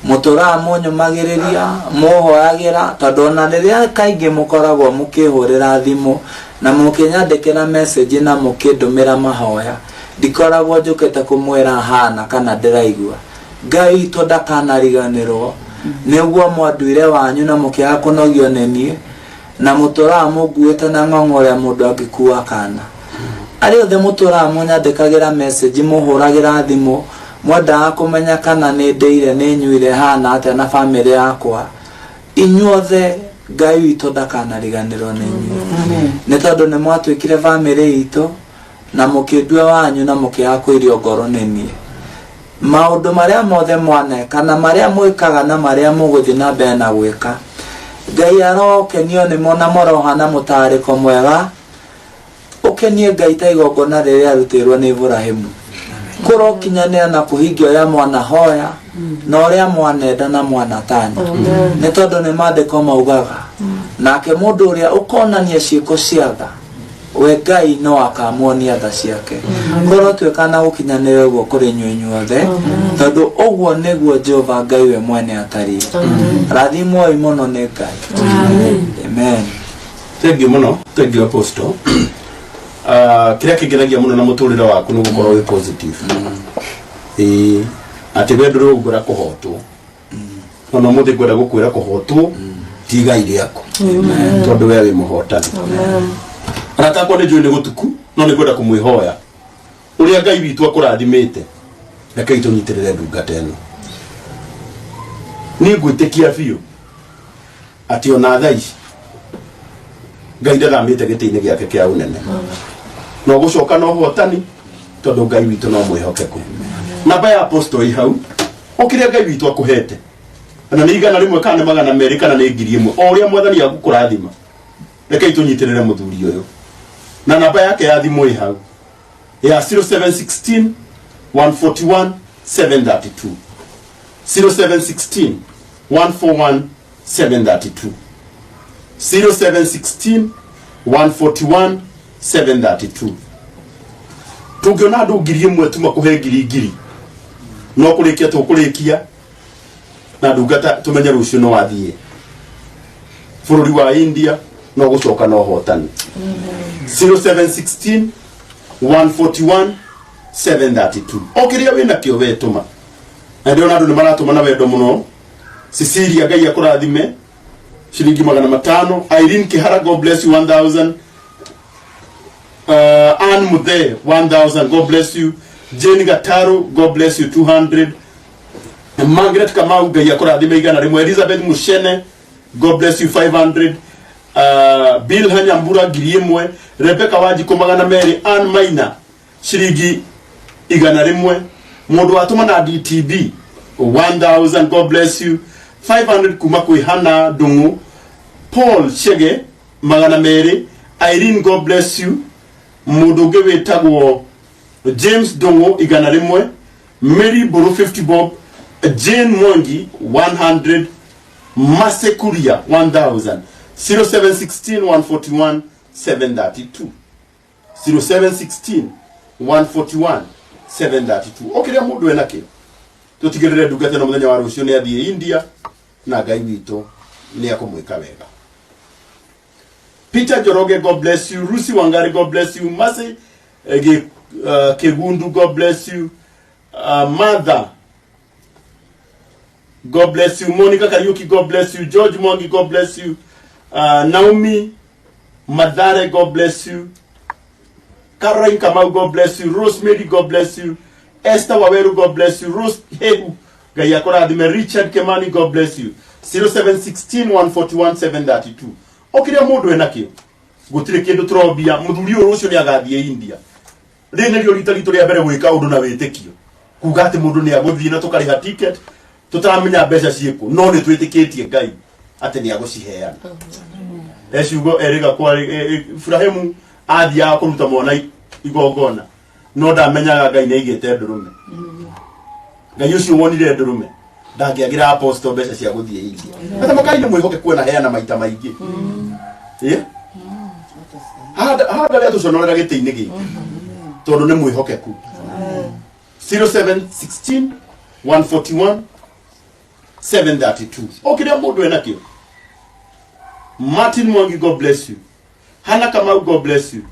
mũtũraga mũnyũmagĩrĩria, mũhoyagĩra, tondũ ona rĩrĩa kaingĩ mũkoragwo mũkĩhũrĩra thimũ na mũkĩnyandĩkĩra message na mũkĩndũmĩra mahoya, ndikoragwo njũkĩte kũmwĩra hana kana ndĩraigua. Ngai witũ ndakanariganĩrwo nĩguo mwanduire wanyu na mũkĩaga kũnogio nĩ niĩ, na mũtũraga mũnguĩte na ng'ong'o ũrĩa mũndũ angĩkua kana. Arĩa othe mũtũraga mũnyandĩkagĩra message, mũhũragĩra thimũ, mwendaga kũmenya kana nĩ ndĩire, nĩ nyuire, hana atĩa na bamĩrĩ yakwa, inyuothe Ngai witũ ndakanariganĩrwo nĩ inyuĩ, nĩ tondũ nĩ mwatuĩkire bamĩrĩ itũ na mũkĩndua wanyu na mũkĩaga kũirio ngoro nĩ niĩ. Maũndũ marĩa mothe mwaneka na marĩa mwĩkaga na marĩa mũgũthiĩ na mbere na gwĩka, Ngai arokenio nĩmo na mũrohana mũtarĩko mwega, ũkenie Ngai ta igongona rĩrĩa arutĩirwo nĩ Iburahĩmu, kũrokinyanĩra na kũhingia ũrĩa mwanahoya na ũrĩa mwanenda na mwanatanya, nĩ tondũ nĩ maandĩko maugaga nake mũndũ ũrĩa ũkonania ciĩko cia tha, we Ngai no akamuonia tha ciake. Korwo tuĩka na gũkinyanĩra ũguo kũrĩ inyuĩ inyuothe, tondũ ũguo nĩguo Jehova Ngai we mwene atariĩ. Rathimwoi mũno nĩ Ngai. Amen. Thank you mũno, thank you, Apostle. Kĩrĩa kĩngenagia mũno na mũtũrĩre waku nĩ gũkorwo wĩ positive, ĩĩ, atĩ we ndũrĩ ũngĩra kũhotwo, no no mũthĩ ngwenda gũkwĩra kũhotwo ti igai rĩaku, tondũ we wĩ mũhotani. Arata akwa, nĩ njũĩ nĩ gũtuku, no nĩ ngwenda kũmwĩhoya ũrĩa Ngai witũ akũrathimĩte, rekei tũnyitĩrĩre ndungata ĩno. Niĩ ngwĩtĩkia biũ atĩ ona thaa ici Ngai ndathamĩte gĩtĩ-inĩ gĩake kĩa ũnene, no gũcoka na ũhotani, tondũ Ngai witũ no mwĩhokeku. Namba ya apostle ĩ hau. O kĩrĩa Ngai witũ akũhete, kana nĩ 100, kana nĩ 200, kana nĩ 1000, o ũrĩa Mwathani agũkũrathima, rekei tũnyitĩrĩre mũthuri ũyũ, na namba yake ya thimũ ĩ hau ya 0716 141 732, 0716 141 732, 0716 141 732. Tũngĩona andũ 1000 tu makũhe ngiri ngiri, No kũrĩkia tũkũrĩkia na ndungata tumenye rũciũ no athiĩ bũrũri wa India no gũcoka na ũhotani. 0716 141 732. O kĩrĩa wĩna kĩo we tũma. Na ndĩrona andũ nĩ maratũma na wendo mũno. Cecilia Ngai akũrathime ciringi 500. Irene Kihara, God bless you, 1000. Ann Muthe, 1000, God bless you. Jane Gataru, God bless you, 200. Margaret Kamau, Ngai akũrathime 100. Elizabeth Mushene, God bless you, 500. Bill Hanyambura 1000. Rebecca Wanjikũ 200. Ann Maina ciringi 100. Mũndũ watũma na DTB 1000, God bless you. 500 kuma kwĩ Hannah Ndung'u. Paul Chege 200. Irene, God bless you. Mũndũ ũngĩ wĩtagwo James Ndung'u 100. Mary Mburu 50 bob. Jane Mwangi 100. Masekuria 1000. 0716 141 732. 0716 141 732. O kĩrĩa mũndũ enakĩo tũtigĩrĩre ndungata ĩno mũthenya wa rũciũ nĩ athiĩ India na Ngai witũ nĩ akũmwĩka wega. Peter Njoroge, God bless you. Rusi Wangari, God bless you. Mercy Kegundu, God bless you. Mother, God bless you. Monica Kariuki, God bless you. George Mwangi, God bless you. Naomi Madare, God bless you. Caroline Kamau, God bless you. Rosemary, God bless you. Esther Waweru, God bless you. Rose Hebu, Ngai akũrathime. Richard Kemani, God bless you. 0716 141 732. O kĩrĩa mũndũ enakĩo gũtirĩ kĩndũ tũrombia. Mũthuri ũyũ rũciũ nĩ agathiĩ India. Rĩrĩ nĩrĩo rita ritũ rĩa mbere gwĩka ũndũ na wĩtĩkio, kuga atĩ mũndũ nĩ agũthiĩ na tũkarĩha ticket tũtaramenya mbeca ciĩkũ, no nĩ twĩtĩkĩtie Ngai atĩ nĩ agũciheana. Ciugo erĩga kwa Ibrahimu athiaga kũruta mwana igongona, no ndamenyaga Ngai nĩ aigĩte ndũrũme. Ngai ũcio wonire ndũrũme ndangĩagĩra apostle mbeca cia gũthiĩ India. Hata makai nĩ mwĩhokeku na heana maita maingĩ. Haha ndarĩa tũconorera gĩtĩ-inĩ gĩkĩ tondũ nĩ mwĩhokeku. 0716 141 732. O kĩrĩa mũndũ enakĩo. Martin Mwangi, God bless you. Hannah Kamau, God bless you.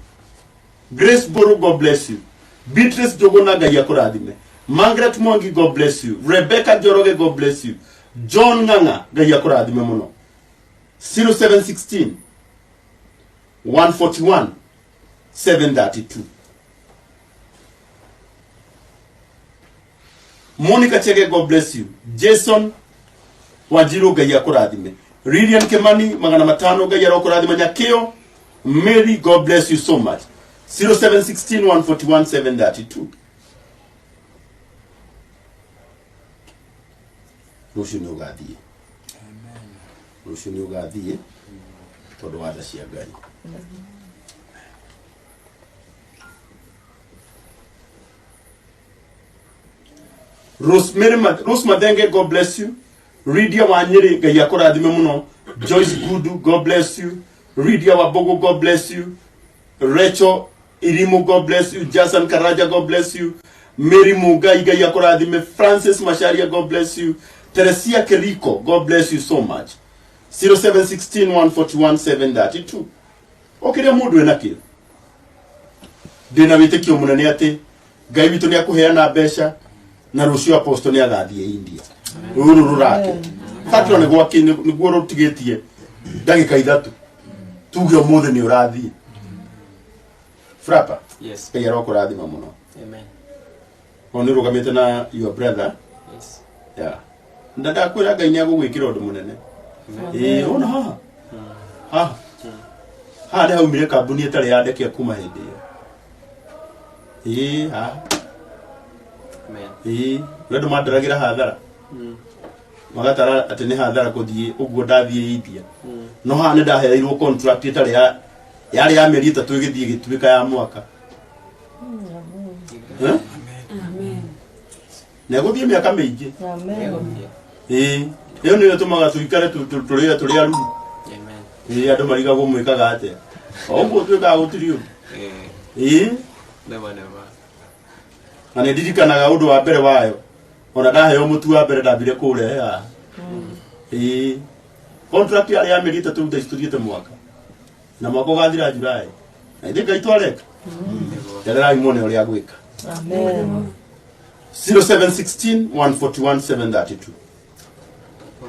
Grace Boro, God bless you. Beatrice Jogona, Ngai akũrathime. Margaret Mwangi, God bless you. Rebecca Njoroge, God bless you. John Ng'ang'a, Ngai akũrathime mũno. 0716 141 732. Monica Chege, God bless you. Jason Wanjiru, Ngai akũrathime. Lilian Kemani 500, Ngai arokũrathima. Nyakeo Mary, God bless you so much. 0716 141 732. Rũciũ nĩ ũgathiĩ. Rũciũ nĩ ũgathiĩ tondũ wa tha cia Ngai. Rose Madenge, God bless you. Lydia Wanyiri, Ngai akũrathime mũno. Joyce Gudu, God bless you. Lydia Wabogo, God bless you. Rachel Irimo, God bless you. Jason Karaja, God bless you. Mary Mugai, Ngai akũrathime. Francis Masharia, God bless you. Teresia Keriko, God bless you so much. 0716 141 732. O kĩrĩa mũndũ enakĩo, ndĩna wĩtĩkio mũnene atĩ Ngai witũ nĩ akũheana mbeca na rũciũ apostle nĩ agathiĩ India. Rũrũ rũrake fakiro nĩ gwake nĩguo rũtigĩtie ndagĩka 3 tuge ũmũthĩ nĩ ũrathiĩ. Frapa, Yes. Ngai arokũrathima mũno. Amen. O nĩ ũrũgamĩte na your brother. Yes. Yeah. Na ndakwĩra Ngai nĩ agũgwĩkĩra ũndũ mũnene. Ĩĩ, ona haha. Haha. Haha nĩ haumire kambuni ĩtarĩ yandĩkia kuma hĩndĩ ĩyo. Ĩĩ, haha. Amen. Ĩĩ, ũrĩa andũ mandaragĩra hathara. Magatara atĩ nĩ hathara kũthiĩ ũguo ndathiĩ India. No haha nĩ ndahereirwo contract ĩtarĩ ya yarĩ ya mĩeri 3 ĩgĩthiĩ ĩgĩtuĩka ya mwaka. Amen. Na ĩgũthiĩ mĩaka mĩingĩ. Amen. Ĩĩ, ĩyo nĩyo ĩtũmaga tũikare tũrĩe tũrĩ aruu. Amen. Ĩĩ, andũ marigagwo mwĩkaga atĩa. O ũguo twĩkaga gũtirĩ ũndũ. Ĩĩ. Never, never. Na nĩ ndirikanaga ũndũ wa mbere wayo. Ona ndaheo mũtu wa mbere ndambire kũũrehe haha. Ĩĩ. Contract yarĩ ya mĩeri 3 thaa ici tũthiĩte mwaka. Na mwaka ũgathira July. Na ithe Ngai twareka. Njererai muone ũrĩa agwĩka. Amen. 0716 141 732.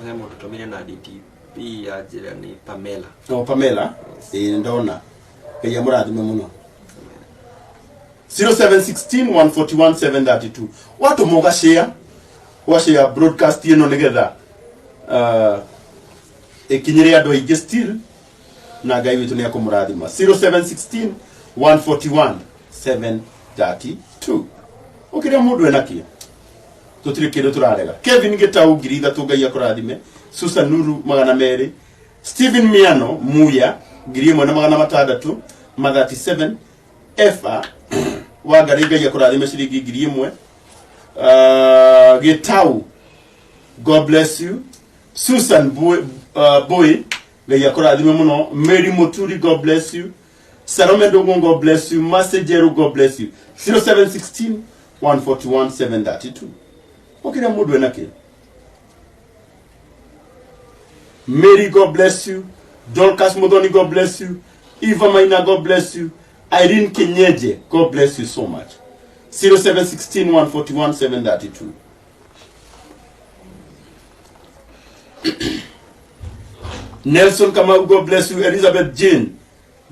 He mũndũ tũmire na DTP ya njĩra nĩ Pamela. No Pamela, ĩĩ ndona. Ngai amũrathime mũno. 0716 141 732. Watũma ũgashare, ũgashare broadcast ĩno nĩgetha ĩkinyĩre andũ aingĩ still na Ngai witũ nĩ akũmũrathima. 0716 141 732. Ũkĩrĩa mũndũ enakĩo tũtirĩ kĩndũ tũrarega. Kevin Gĩtau 3,000 Ngai akũrathime. Susan Nuru 200. Stephen Miano Muya 1,600 ma 37. Efa Wangari Ngai akũrathime ciringi 1,000. Gĩtau God bless you. Susan Boy, Boy Ngai akũrathime mũno. Mary Muturi God bless you. Salome Ndogo God bless you. Mercy Jeru God bless you. 0716 141 732. Okira mũndũ enakĩo. Mary God bless you. Dorcas Muthoni God bless you. Eva Maina God bless you. Irene Kinyeje God bless you so much. 0716 141 732. Nelson Kamau God bless you. Elizabeth Jane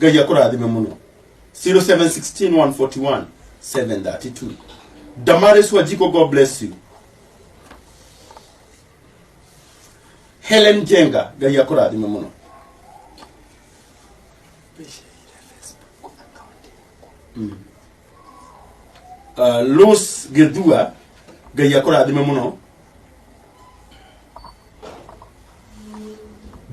Ngai akũrathime mũno. 0716 141 732. Damaris Wajiko God bless you. Helen Jenga Ngai akũrathime mũno. Los Gethua Ngai akũrathime mũno.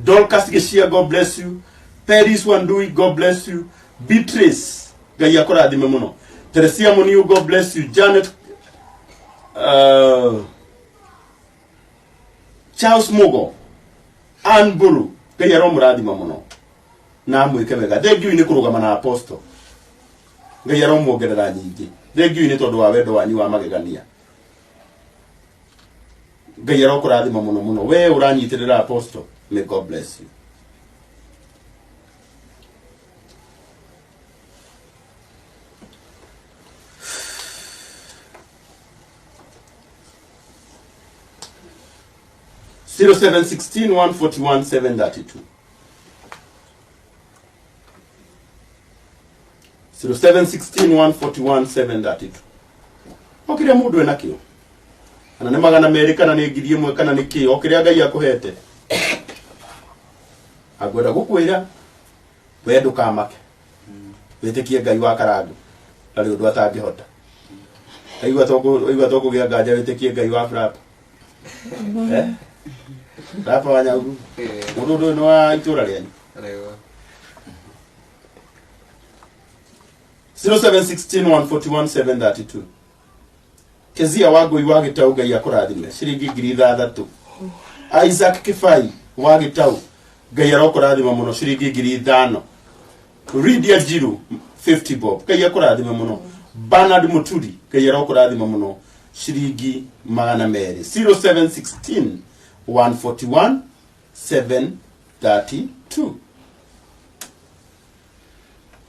Dorcas Geshia God bless you. Paris Wandui God bless you. Beatrice Ngai akũrathime mũno. Teresia Muniu God bless you. Janet Charles Mogo Ann Buru Ngai aromũrathima mũno na amwĩke wega. Thank you nĩ kũrũgama na apostle. Ngai aromuongerera nyingĩ. Thank you nĩ tondũ wa wendo wanyu wa magegania. Ngai arokũrathima mũno mũno. We ũranyitĩrĩra apostle. May God bless you. 0716 141 732. 0716 141 732. Okĩrĩa mũndũ enakĩo kana nĩ 200 kana nĩ 1,000 kana nĩ kĩ, okĩrĩa Ngai akũhete agwenda gũkwĩra we ndũkamake, wĩtĩkie Ngai wa Karangũ ndarĩ ũndũ atangĩhota. Aigua tũkũgĩa nganja wĩtĩkie Ngai wa Frapa. Frapa wa Nyauru mũndũ ũyũ nĩ wa itũra rĩanyu. 0716 141 732. Kezia Wangui wa Gĩtau Ngai akũrathime ciringi 6,000. Isaac Kĩbai wa Gĩtau Ngai arokũrathima mũno ciringi 5,000. Lydia Njiru 50 bob Ngai akũrathime mũno. Bernard Muturi Ngai arokũrathima mũno ciringi 200. 0716 141 732.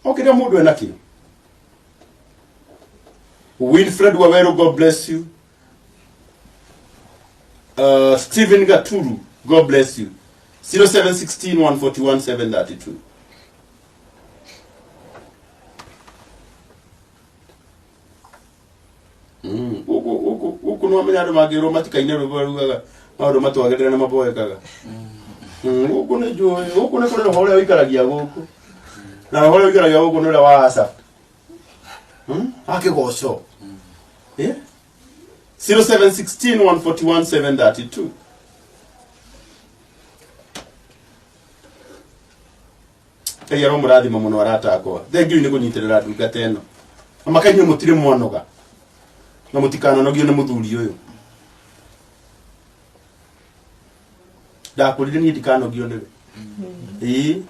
Okĩrĩa mũndũ enakĩo. Winfred Wawero God bless you. Stephen Gaturu God bless you. 0716 141 732. Gũkũ nĩ wamenya andũ mangĩrwo matikaine rwĩmbo rugaga maũndũ matwagĩrĩra na maboekaga. Gũkũ nĩ njũĩ, gũkũ nĩ kũrĩ roho ũrĩa ũikaragia gũkũ. Na roho ũrĩa ũikaragia gũkũ nĩ ũrĩa wa Asaph. Akĩgoco. 0716 141 732. Ngai aromũrathima mũno arata akwa. Thank you nĩ kũnyitĩrĩra ndungata ĩno. Na makainyuĩ mũtirĩ mwanoga. Na mũtikananogio nĩ mũthuri ũyũ. Ndakwĩrire niĩ ndikanogio nĩwe. Ĩĩ.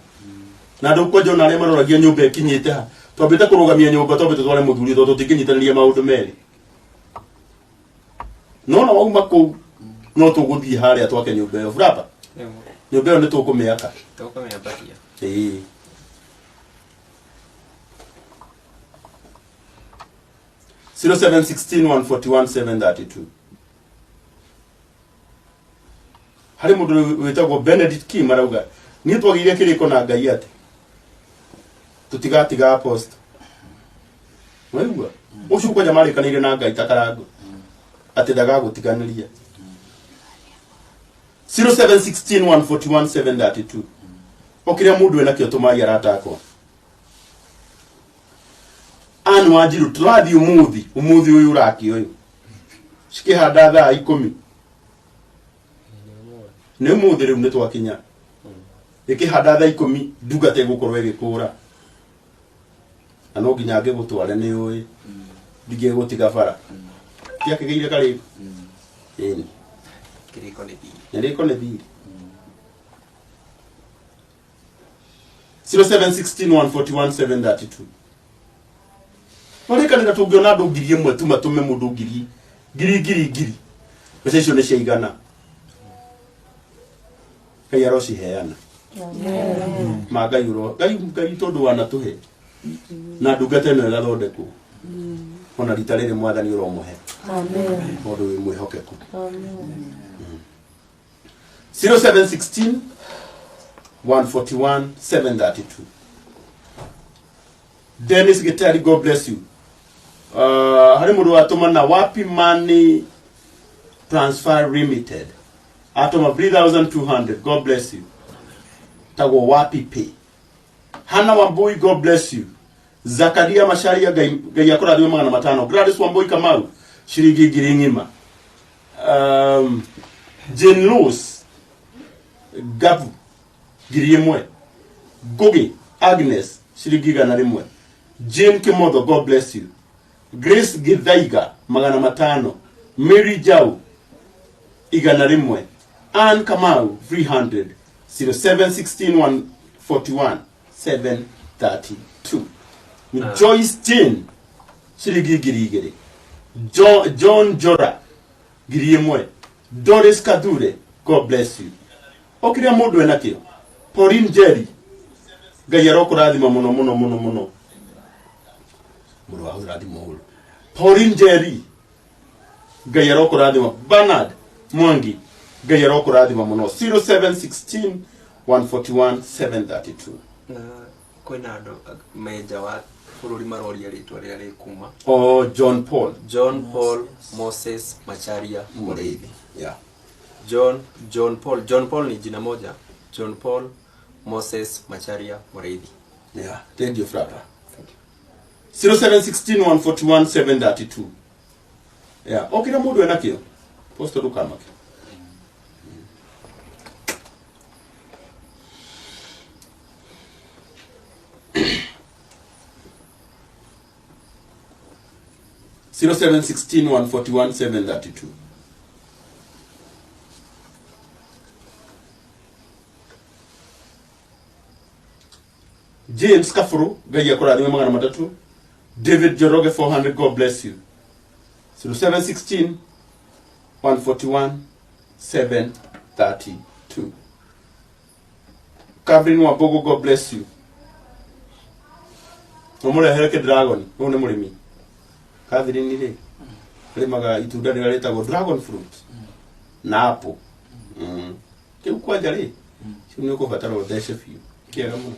Na ndũkwanja ona arĩa maroragia nyũmba ĩkinyĩte ha. Twambĩte kũrũgamia nyũmba twambĩte tware mũthuri tondũ tũtingĩnyitanĩria maũndũ merĩ. No na wauma kũu no tũgũthiĩ harĩa twake nyũmba ĩyo buraba. Nyũmba ĩyo nĩ tũkũmĩaka. Tũkũmĩambatia. Ĩĩ. 0716 141 732. Harĩ mũndũ wĩtagwo Benedict Kim arauga niĩ twagĩire kĩrĩko na Ngai atĩ tũtigatiga apostle. Waigua? Ũcio kwanja marĩkanĩire na Ngai ta karango atĩ ndagagũtiganĩria. 0716 141 732. O kĩrĩa mũndũ enakĩo tũmai arata akwa. Ann Wanjiru tũrathiĩ ũmũthĩ ũmũthĩ ũyũ ũraki ũyũ cikĩhanda thaa 10 nĩ ũmũthĩ rĩu nĩ twakinya ĩkĩhanda thaa 10 ndungata ĩgũkorwo ĩgĩkũra na no nginya ngĩgũtware nĩ ũĩ ndingĩgũtiga bara tiakĩgĩire karĩko ĩni Kĩrĩko nĩ thiri. kĩrĩko nĩ thiri. 0716 141 732. Marĩkanĩra tũngĩona andũ 1000 tu matũme mũndũ ngiri ngiri ngiri ngiri mbeca icio nĩ ciaigana. Ngai arociheana. Ma Ngai ũro Ngai Ngai tondũ wanatũhe na ndungata ĩno ĩgathondekwo ona rita rĩrĩ mwathani ũromũhe. Amen. Tondũ wĩ mwĩhokeku. Amen. 0716 141 732. Dennis Gitari, God bless you. Harĩ mũndũ watũma na Wapi Money Transfer Limited. Atũma 3200. God bless you. Tagwo Wapi Pay. Hannah Wambui, God bless you. Zakaria Masharia, Ngai akũrathime 500. Gladys Wambui Kamau, ciringi 1000 ng'ima. Jane Lewis Gabu 1000. Ngugi Agnes ciringi 100. Jane Kimotho, God bless you. Grace Githaiga 500. Mary Jau 100. Ann Kamau 300. 0716 141 732. Joyce Jane ciringi 2000. John Jora 1000. Doris Kadure, God bless you. O kĩrĩa mũndũ enakĩo. Pauline Jerry, Ngai arokũrathima mũno mũno mũno mũno. Mũndũ wahũthĩra thimũ ũru. Pauline Jerry, Ngai arokũrathima. Bernard Mwangi, Ngai arokũrathima mũno. 0716 141 732. Na kwĩna andũ menja wa bũrũri maroria rĩtwa rĩrĩa rĩkuma. Oh, John Paul. John Paul Moses Macharia Mũrĩithi. Yeah. John Paul. John Paul ni jina moja. John Paul Moses Macharia Mũrĩithi. Yeah. Thank you, Frapa. Thank you. 0716 141 732. Yeah. O kĩrĩa mũndũ enakĩo. Posto ndũkamake. 0716 141 732. James Kafuru, Ngai akũrathime 300. David Joroge 400, God bless you. 0716 141 732. Catherine Wambogo, God bless you. Ũmũrehere kĩ dragon, ũyũ nĩ mũrĩmi. Catherine rĩ, arĩmaga itunda rĩrĩa rĩtagwo dragon fruit na apple. Kĩu kwanja rĩ, kĩu nĩ ũkũbatara ũthece biũ. Kĩega mũno.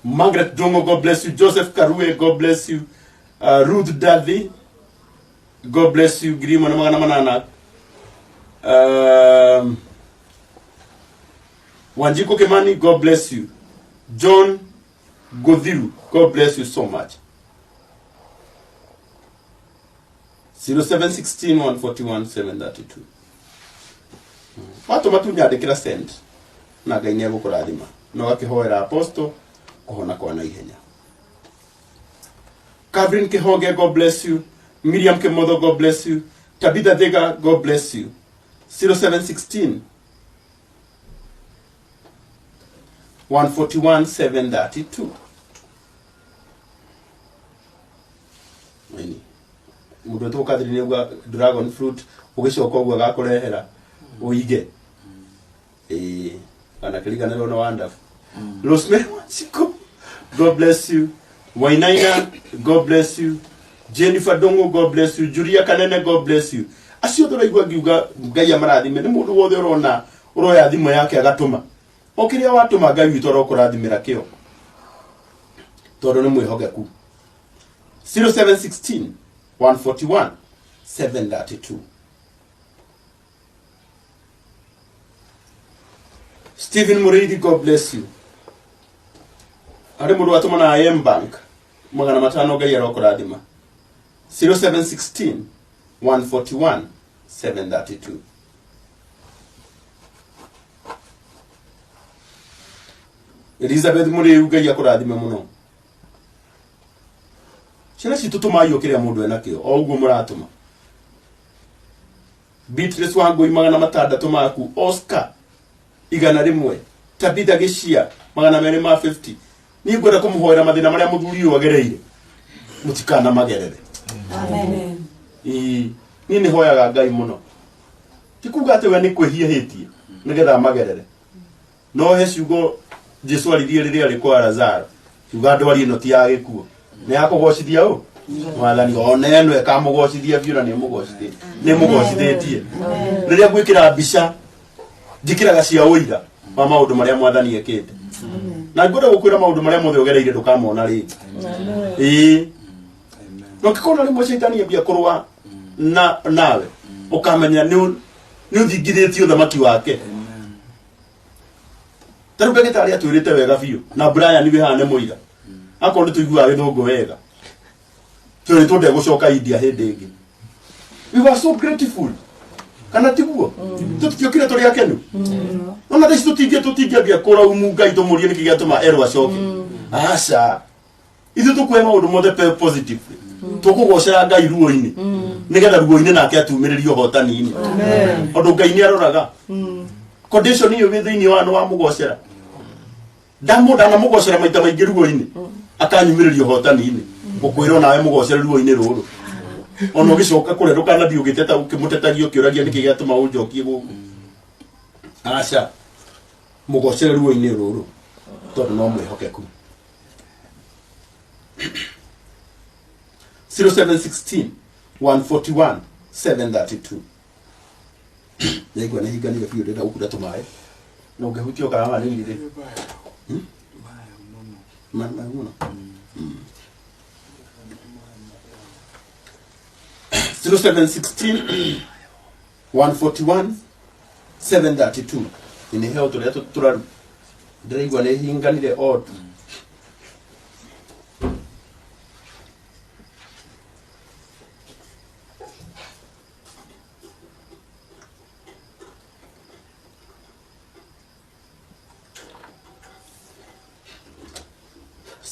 Margaret Dongo, God bless you. Joseph Karue, God bless you. Ruth Daddy, God bless you. 1800. Wanjiko Kimani, God bless you. John Godhiru, God bless you so much. 0716 141 732. Watu matunyandĩkĩra send na Ngai nĩegũkũrathima na ũgakĩhoera apostle kũhona kwa naihenya. Catherine Kihonge, God bless you. Miriam Kimotho, God bless you. Tabitha Thega, God bless you. 0716 141 732. Nini? Mundu wetwo Catherine auga dragon fruit ugicoka uguo agakurehera uige. Eh, kana kiriganirwo na wonderful. Rosemary Wanjiku, God bless you. Wainaina, God bless you. Jennifer Dongo, God bless you. Julia Kanene, God bless you. Acio tũraigua ngiuga Ngai amarathime nĩ mũndũ wothe ũrona ũroya thimũ yake agatũma. O kĩrĩa watũma Ngai witũ arokũrathimĩra kĩo. Tondũ nĩ mwĩhokeku. 0716 141 732. Stephen Muridi, God bless you. Harĩ mũndũ watũma na IM Bank 500 Ngai arokũrathima. 0716 141 732. Elizabeth Muriu Ngai akũrathime mũno. Ciana citũ tũmai o kĩrĩa mũndũ enakĩo o ũguo mũratũma. Beatrice Wangũi 600 maku, Oscar 100, Tabitha Gĩcia 250. Niĩ ngwenda kũmũhoera mathĩna marĩa mũthuri ũyũ agereire mũtikana magerere. Amen. Ĩĩ, niĩ nĩ hoyaga Ngai mũno. Ti kuga atĩ we nĩ kwĩhia hĩtie nĩgetha magerere. No he ciugo Jesu aririe rĩrĩa arĩ kwa Lazaro, kiuga ndwari ĩno ti ya gĩkuũ, nĩ ya kũgocithia ũ Mwathani, ona ĩno ĩkamũgocithia biũ na nĩ nĩmũgocithĩtie. Rĩrĩa ngwĩkĩra mbica njĩkĩraga cia ũira wa maũndũ marĩa Mwathani ekĩte. Na ngwenda gũkwĩra maũndũ marĩa mothe ũgereire ndũkamona rĩngĩ. Ĩĩ. No kĩkona rĩmwe caitani ambia kũrũa na nawe ũkamenya nĩ ũthingithĩtie ũthamaki wake. Ta rĩu ndagĩtarĩ atwĩrĩte wega biũ na Brian wĩ haha nĩ mũira. Akorwo nĩ tũiguaga gĩthũngũ wega. Twĩrĩtwo ndegũcoka India hĩndĩ ĩngĩ. We were so grateful. Kana tiguo? Tũtiokire tũrĩ akenu. Ona thaa ici tũtingĩambia kũraumu Ngai tũmũrie nĩkĩ gĩatũma erwo acoke. Aca. Ithuĩ tũkuoya maũndũ mothe positively. Tũkũgocera Ngai ruo-inĩ. Nĩgetha ruo-inĩ nake atumĩrĩrie ũhotani-inĩ. Tondũ Ngai nĩ aroraga. Condition ĩyo wĩ thĩinĩ wa nĩ wamũgocera. Ndanamũgocera maita maingĩ ruo-inĩ. Akanyumĩrĩria ũhotani-inĩ. Ngũkwĩra onawe mũgocere ruo-inĩ rũrũ. Ona ũgĩcoka kũrĩa ndũkanathiĩ ũgĩteta ũkĩmũtetagia ũkĩũragia nĩkĩ gĩatũma ũnjokie gũkũ. Aca. Mũgocere ruo-inĩ rũrũ tondũ no mwĩhokeku. 0716 141 732. Ndaigua nĩ hinganire biũ ndĩrenda gũkunda tũmaĩ. Na ũngĩhutia ũkarama nini rĩ. Maĩ mũno. 0716 141 732. Nĩ heo tũrĩa tũraru. Ndĩraigua nĩ hinganire odd.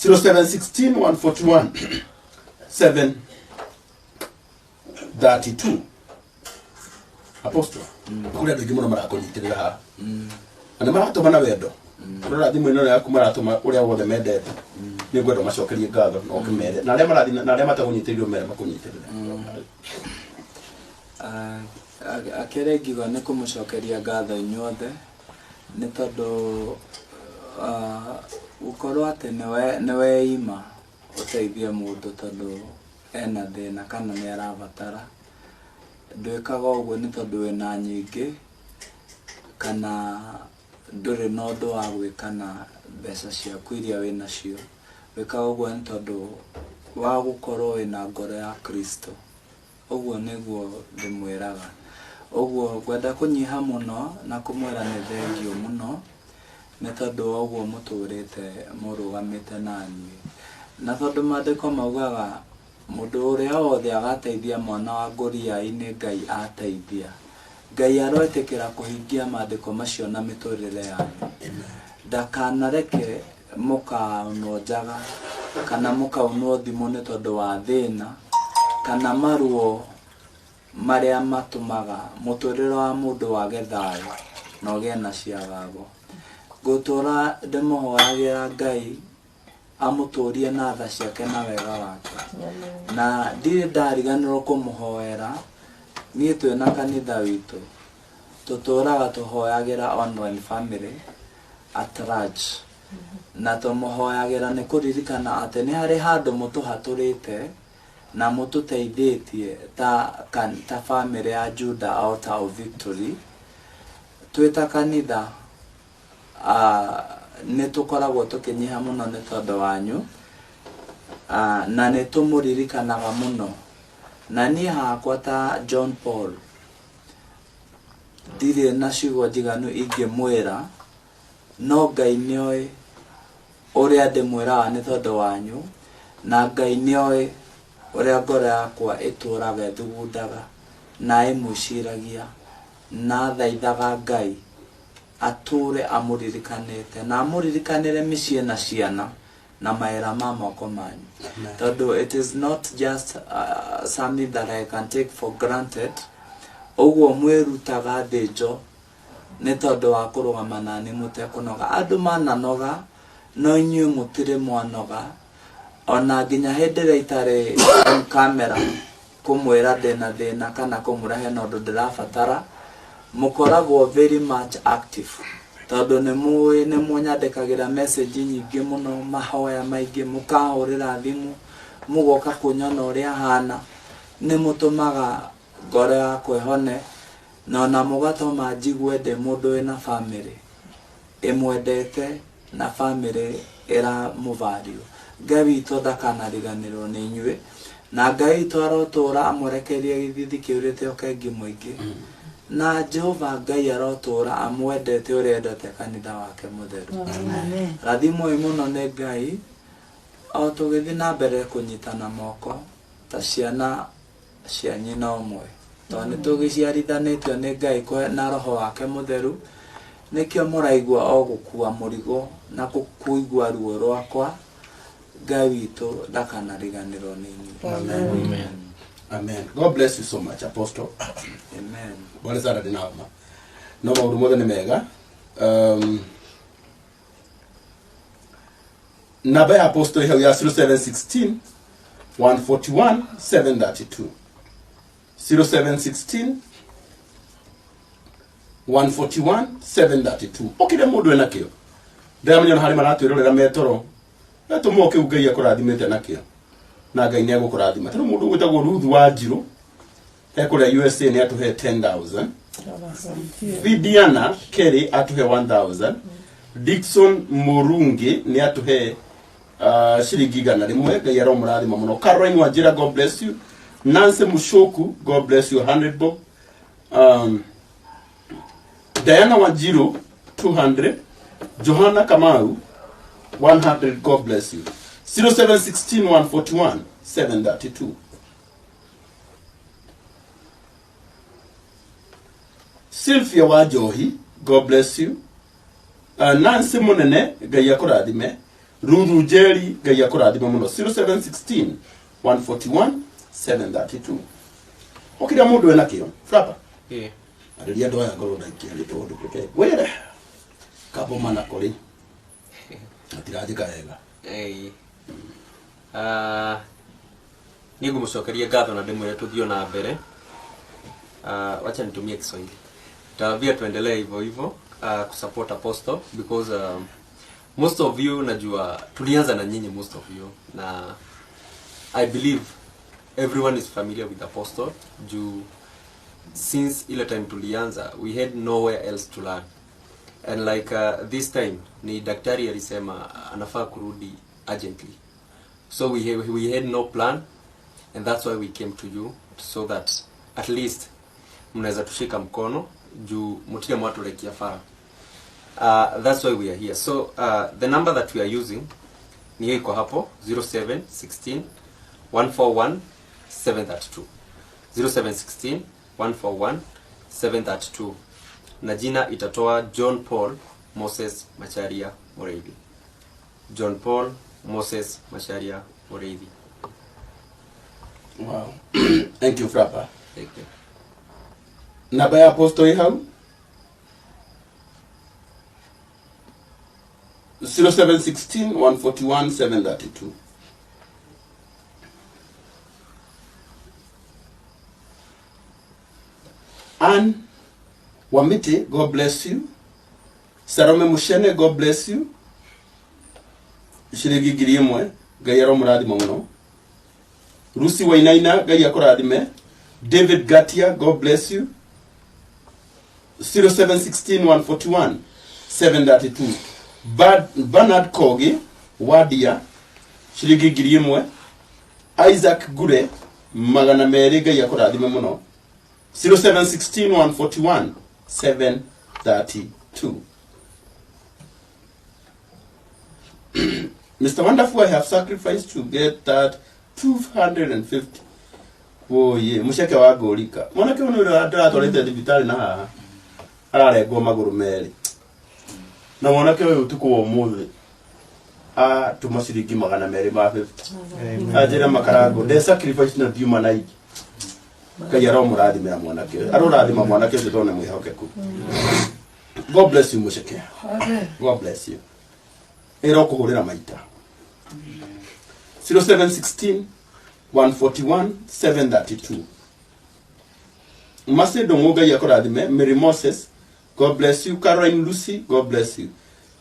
0716 141 732. Apostle, kũrĩ andũ aingĩ mũno marakũnyitĩrĩra haha. Na nĩ maratũma na wendo. Ũrora thimũ ĩno yaku maratũma ũrĩa wothe mendete. Nĩ ngwenda ũmacokerie ngatho na ũkĩmere. Na arĩa marathiĩ na arĩa matagũnyitĩrĩire ũmere makũnyitĩrĩre. Akĩrĩa ingiuga nĩ kũmũcokeria ngatho inyuothe nĩ tondũ gũkorwo atĩ nĩ weima ũteithie mũndũ tondũ ena thĩna kana nĩ arabatara. Ndwĩkaga ũguo nĩ tondũ wĩna nyingĩ kana ndũrĩ na ũndũ wa gwĩka na mbeca ciaku iria wĩnacio. Wĩkaga ũguo nĩ tondũ wa gũkorwo wĩna ngoro ya Kristo. Ũguo nĩguo ndĩmwĩraga. Ũguo ngwenda kũnyiha mũno na kũmwĩra nĩ thengiũ mũno nĩ tondũ wa ũguo mũtũrĩte mũrũgamĩte naniĩ. Na tondũ maandĩko maugaga mũndũ ũrĩa wothe agateithia mwana wa ngũriai-inĩ Ngai ateithia. Ngai aroĩtĩkĩra kũhingia maandĩko macio na mĩtũrĩre yanyu. Ndakanareke mũkaunwo njaga kana mũkaunwo thimũ nĩ tondũ wa thĩna kana maruo marĩa matũmaga mũtũrĩre wa mũndũ wage thayũ na ũgĩe na ciagago. Ngũtũra ndĩmũhoyagĩra Ngai amũtũrie na tha ciake na wega wake. Na ndirĩ ndariganĩrwo kũmũhoera, niĩ twĩna kanitha witũ tũtũraga tũhoyagĩra online family at large, na tũmũhoyagĩra nĩ kũririkana atĩ nĩ harĩ handũ mũtũhatũrĩte na mũtũteithĩtie ta family ya Judah Altar of Victory. Twĩ ta kanitha nĩ tũkoragwo tũkĩnyiha mũno nĩ tondũ wanyu, na nĩ tũmũririkanaga mũno. Na niĩ hakwa ta John Paul ndirĩ na ciugo njiganu ingĩmwĩra, no Ngai nĩoĩ ũrĩa ndĩmwĩraga nĩ tondũ wanyu, na Ngai nĩoĩ ũrĩa ngoro yakwa ĩtũraga ĩthugundaga na ĩmwĩciragia, na thaithaga Ngai atũre amũririkanĩte na amũririkanĩre mĩciĩ na ciana na mawĩra ma moko manyu, tondũ it is not just something that I can take for granted. Ũguo mwĩrutaga thĩnjo nĩ tondũ wa kũrũgama nani mũtekũnoga. Andũ mananoga, no inyuĩ mũtirĩ mwanoga, ona nginya hĩndĩ ĩrĩa itarĩ on camera kũmwĩra ndĩna thĩna kana kũmwĩra hena ũndũ ndĩrabatara, mũkoragwo very much active, tondũ nĩ mũĩ nĩ mũnyandĩkagĩra message nyingĩ mũno, mahoya maingĩ, mũkahũrĩra thimũ, mũgoka kũnyona ũrĩa hana, nĩ mũtũmaga ngoro yakwa ĩhone, na ona mũgatũma njigue ndĩ mũndũ wĩna family ĩmwendete na family ĩramũvalue. Ngai witũ ndakanariganĩrwo nĩ inyuĩ, na Ngai witũ arotũra amũrekerie gĩthithi kĩurĩte ũkengi mũingĩ, na Jehova Ngai arotũra amwendete ũrĩa endete kanitha wake mũtheru. Rathimwoi mũno nĩ Ngai o tũgĩthiĩ na mbere kũnyitana moko ta ciana cia nyina ũmwe, tondũ nĩ tũgĩciarithanĩtio nĩ Ngai na roho wake mũtheru. Nĩkĩo mũraigua o gũkua mũrigo na kũigua ruo rwakwa. Ngai witũ ndakanariganĩrwo nĩ inyuĩ. Amen. Amen. God bless you so much, Apostle. Amen. Bwana sana ndĩ na homa. No maũndũ mothe nĩ mega. Namba ya Apostle hau ya 0716 141 732. 0716 141 732. Okire mũndũ ena kĩo. Ndĩramenya harĩ maratwĩrorera metoro. Etũmwo kĩu Ngai akũrathimĩte nakĩo. Na Ngai nĩ egũkũrathima. Tondũ mũndũ ũgwĩtagwo Ruth wa Njirũ ekũrĩa USA nĩ atũhe 10,000. Vidiana Kerry atũhe 1,000. Dixon Murungi nĩ atũhe ciringi 100. Ngai aromũrathima mũno. Caroline Wanjira, God bless you. Nancy Mushoku, God bless you, 100 bob. Diana Wanjiru, 200. Johanna Kamau, 100. God bless you. 0716 141 732. Sylvia Wajohi, God bless you. Nancy Munene, Ngai akũrathime. Ruru Jerry, Ngai akũrathime mũno. 0716 141 732. Okira mũndũ ena kĩo. Frapa. Ĩĩ. Arĩria andũ aya ngorwo ndaikia nĩ tondũ reke ngwĩre kabo manako rĩ gatiranjĩka wega. Ĩĩ. Niĩ ngũmũcokeria ngatho na ndĩmwĩre tũthiĩ na mbere. Wacha nitumie Kiswahili. Tawambia tuendelee hivyo hivyo kusupport Apostle because most of you najua tulianza na nyinyi, most of you, na I believe everyone is familiar with Apostle juu since ile time tulianza we had nowhere else to learn. And like this time ni daktari alisema anafaa kurudi urgently, so we had no plan, and that's why we came to you so that at least mnaweza tushika mkono juu mutire mwaturekia fara. That's why we are here. So the number that we are using ni hiyo iko hapo 0716 141 732. 0716 141 732. Na jina itatoa John Paul Moses Macharia Mureithi. John Paul Moses Macharia Mureithi. Wow. Thank you, Frapa. Thank you. Namba ya Apostle ĩ hau 0716 141 732. Ann Wamiti, God bless you. Sarome Mushene, God bless you. Ciringi 1000, Ngai aromũrathima mũno. Lucy Wainaina, Ngai akũrathime. David Gatia, God bless you. 0716 141 732. Bernard Kogi, Wadia, ciringi 1000. Isaac Gure, 200, Ngai akũrathime mũno. 0716 141 732. Mr. Wonderful, I have sacrificed to get that 250. Oh yeah, musheke wa ngũrika. Mwanake ũyũ nĩ ndĩratwarĩte thibitarĩ na haha. Ararengwo magũrũ merĩ. Na mwanake ũyũ ũtukũ wa ũmũthĩ atũma ciringi 250. Anjĩra makarango, nde sacrifice na ndiuma na ingĩ. Ngai aromũrathimĩra mwanake ũyũ. Arorathima mwanake ũcio tondũ nĩ mwĩhokeku. God bless you musheke. God bless you. Ĩrokũhũrĩra maita. 0716 141 732. Mase Dongo, Ngai akũrathime. Mary Moses, God bless you. Caroline Lucy, God bless you.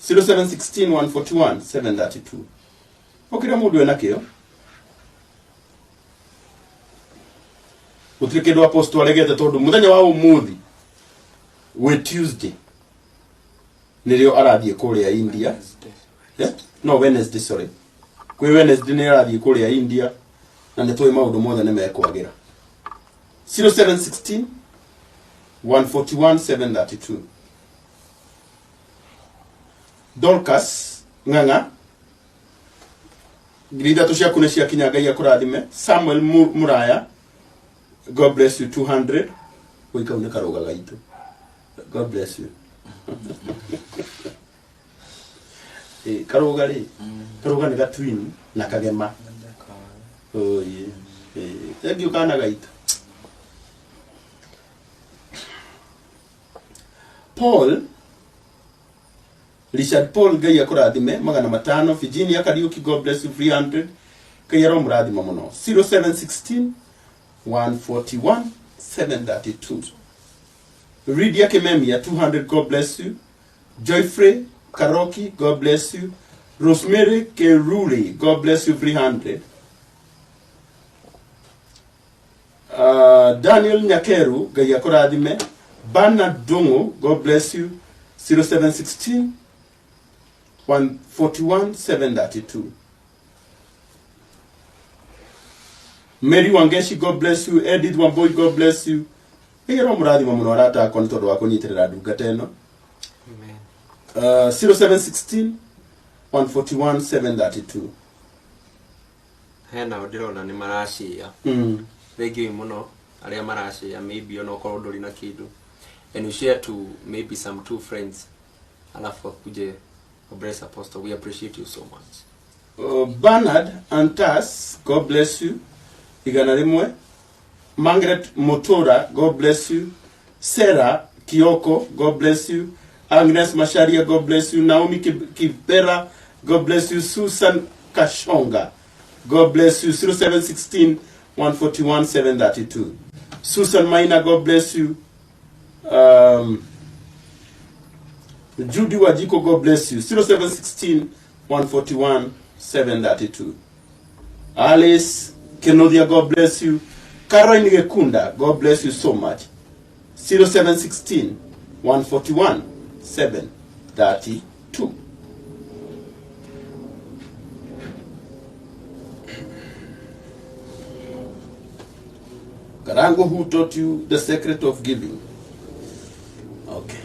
0716 141 732. Okira mũndũ ena kĩo. Gũtirĩ kĩndũ apostle aregete tondũ mũthenya wa ũmũthĩ wĩ Tuesday nĩrĩo arathiĩ kũrĩa India. Yeah? No, Wednesday, sorry. Kwĩ Wednesday nĩ arathiĩ kũrĩa India na nĩ tũĩ maũndũ mothe nĩ mekwagĩra. 0716 141 732. Dorcas Ng'ang'a, 3,000 ciaku nĩ ciakinya, Ngai akũrathime. Samuel Muraya, God bless you, 200. Woi kau nĩ karũga gaitũ. God bless you. Karũga rĩ, karũga nĩ gatwin na kagema. Oh yeah. Thank you kana gaitũ. Paul Richard Paul, Ngai akũrathime, 500. Virginia Kariuki, God bless you, 300. Ngai aromũrathima mũno. 0716 141 732. Lydia Kimemia, 200, God bless you. Joyfrey Karoki, God bless you. Rosemary Keruli, God bless you, 300. Daniel Nyakeru, Ngai akũrathime. Bernard Dongo, God bless you, 0716 141 732. Mary Wangeshi, God bless you. Edith Wamboi, God bless you. Ngai aromũrathima mũno arata akwa nĩ tondũ wa kũnyitĩrĩra ndungata ĩno. Amen. 0716 141 732. Hena ndĩrona nĩ maracia. Thank you mũno arĩa maracia, maybe onokorwo ndũrĩ na kĩndũ, and you share to maybe some two friends, alafu akuje bless apostle. We appreciate you so much. Bernard Antas, God bless you, 100. Margaret Motora, God bless you. Sarah Kioko, God bless you. Agnes Masharia, God bless you. Naomi Kibera, God bless you. Susan Kashonga, God bless you. 0716 141 732. Susan Maina, God bless you. Judy Wajiko, God bless you. 0716 141 732. Alice Kenodia, God bless you. Caroline Gekunda, God bless you so much. 0716 141 732. Karango, who taught you the secret of giving? Okay.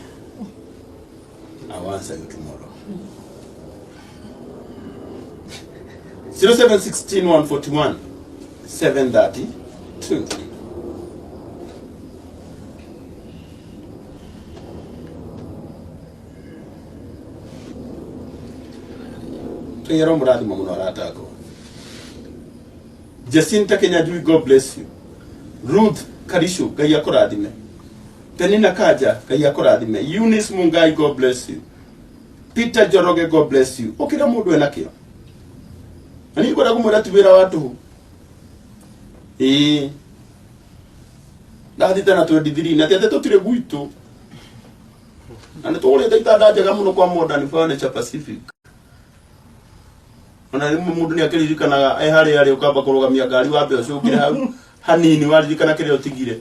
I'll answer you tomorrow. 0716 141 732. Tengero muradi mamuno aratako. Jacinta Kenyajui, God bless you. Ruth Karishu, Ngai akũrathime. Penina Kaja, Ngai akũrathime. Eunice Mungai, God bless you. Peter Njoroge, God bless you. Okira mundu ena kio. Na ni ngwenda kumwira ti wira wa tuhu. Ĩĩ. Ndathite na 23 na ti atĩ tũtirĩ gwitũ. Na nĩ tũgũrĩte itanda njega mũno kwa Modern Furniture Pacific. Ona rĩmwe mũndũ nĩ akĩririkanaga e harĩa arĩ ũkamba kũrũgamia ngari wambe ũcũngĩre hau hanini waririkana kĩrĩa ũtigire.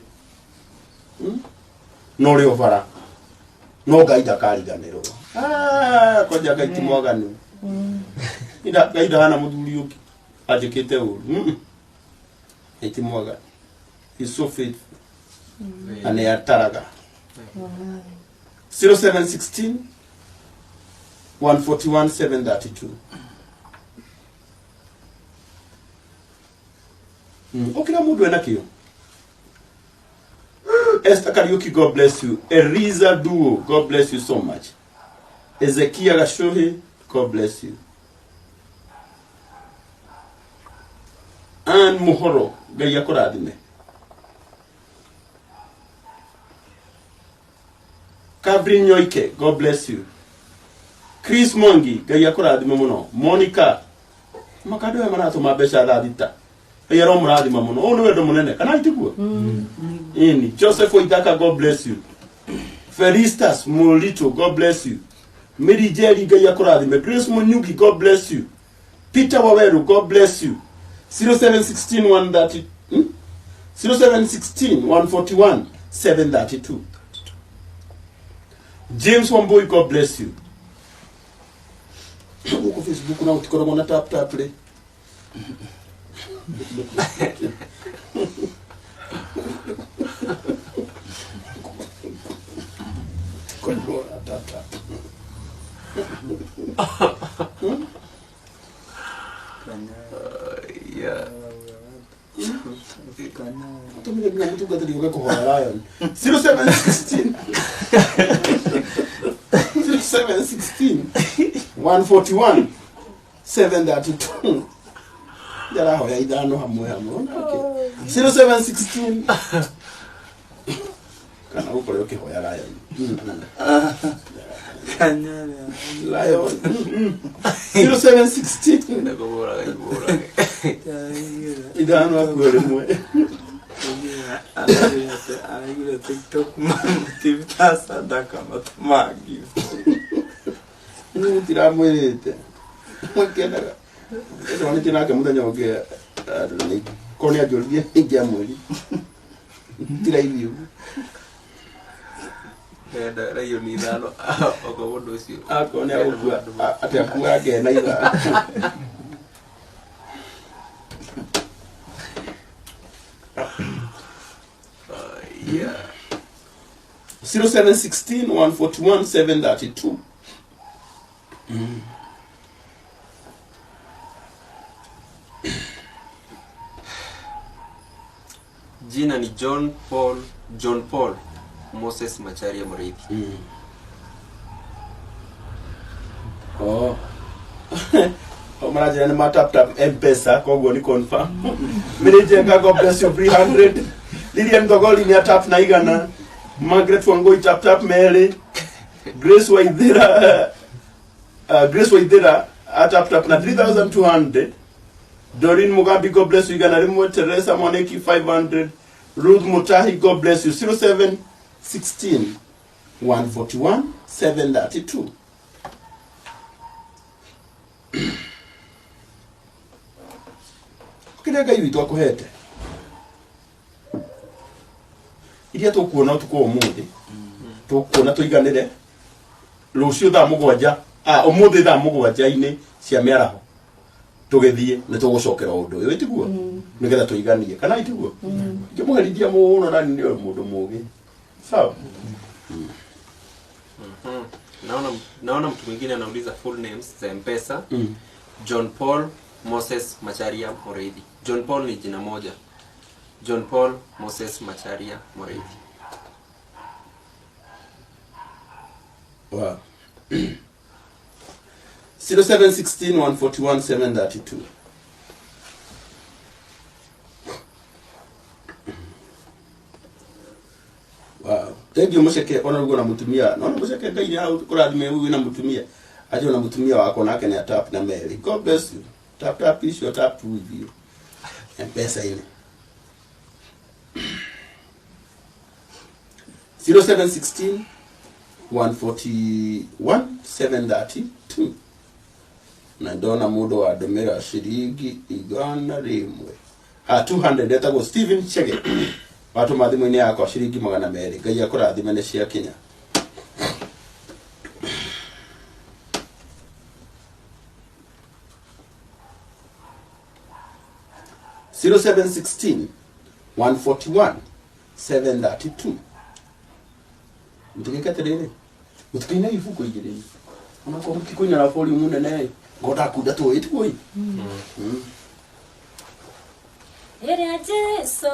No rĩ o bara. No Ngai ndakariganĩrwo. Ah, kwanja Ngai ti mwaganu. Ida Ngai ndahana mũthuri ũngĩ anjĩkĩte ũru. Ngai ti mwaganu. He's so faithful. Na nĩ ataraga. 0716 141 732. Okira mundu ena kio. Esther Kariuki, God bless you. Eriza Duo, God bless you so much. Ezekiel Gashohe, God bless you. Ann Muhoro, Ngai akũrathime. Kabri Nyoike, God bless you. Chris Mwangi, Ngai akũrathime mũno. Monica, makandũ aya maratũma mbeca thaa thita. Ngai aromũrathima mũno. Ũyũ nĩ wendo mũnene, kana itiguo? Ini Joseph Waithaka, God bless you. Felistas Molito, God bless you. Mary Jerry, Ngai akũrathime. Grace Munyuki, God bless you. Peter Waweru, God bless you. 0716 130, 0716 141 732. James Wambui, God bless you. Huko Facebook na utikoragwo na tap tap rĩ. Koragwo na tap tap. Yeah. Tumire nginya mũtungatĩri ũke kũhoya Lion. 0716 0716 141 732. Ndarahoya ithano hamwe hamwe. Okay. 0716 kana ũkore ũkĩhoya Lion. Lion. 0716 Ndakũhũraga ibũrage. ithano akuo rĩmwe. Araigire TikTok mamutivita sadaka matũmangi. Gũtiramwĩrĩte. Mwakendaga. Nĩtwanĩtie nake mũthenya ũngĩ korwo nĩ anjũririe ingĩamwĩrire. Ti raithi ũguo. Enda raio ni ithano okorwo mũndũ ũcio Akorwo nĩ agũkua atĩ akua ngena ithano. Yeah. 0716 141 732. Jina ni John Paul Moses Macharia Muriithi. Oh. O maranjĩra nĩ ma tap tap M-Pesa koguo nĩ confirm. Mary Jenga, God bless you 300. Lilian Thogoli nĩ tap na igana. Margaret Wangui tap tap merĩ. Grace Waithera a tap tap na 3200. Doreen Mugambi, God bless you igana rĩmwe. Teresa Mwaniki 500. Ruth Mutahi, God bless you 0716 141 732. Kĩrĩa Ngai witũ akũhete iria tũkuona ũtukũ wa ũmũthĩ tũkuona tũiganĩre rũciũ thaa mũgwanja ũmũthĩ thaa mũgwanja-inĩ cia mĩaraho tũgĩthiĩ nĩ tũgũcokera ũndũ ũyũ ĩtiguo nĩgetha tũiganie kana ĩtiguo ngĩmũherithia mũno na nĩ mũndũ mũgĩ sawa. Naona mtu mwingine anauliza full names za M-Pesa. John Paul Moses Macharia Muriithi. John Paul ni jina moja. John Paul Moses Macharia Muriithi. Wow. 0716 141 732. Wow. Thank you Muceke ona rugo na mutumia. Naona Muceke Ngai nĩ kũrathime ũyũ na mutumia. Ajo na mutumia wakwa nake nĩ atap na Mary. God bless you. Tap tap icio tap with you. Mpesa-inĩ. 0716 141 732. Na ndona mundu wandumira ciringi 100. Ha 200 etagwo Steven Chege. Watuma thimũ-inĩ yakwa ciringi 200. Ngai akũrathime nĩ ciakinya. 0716 141 732. Mtigeke atiriri mutikaina ibuku igiri ona ko mutikuina na volume nene ngoda kunda tu itui. Ĩrĩa Jesũ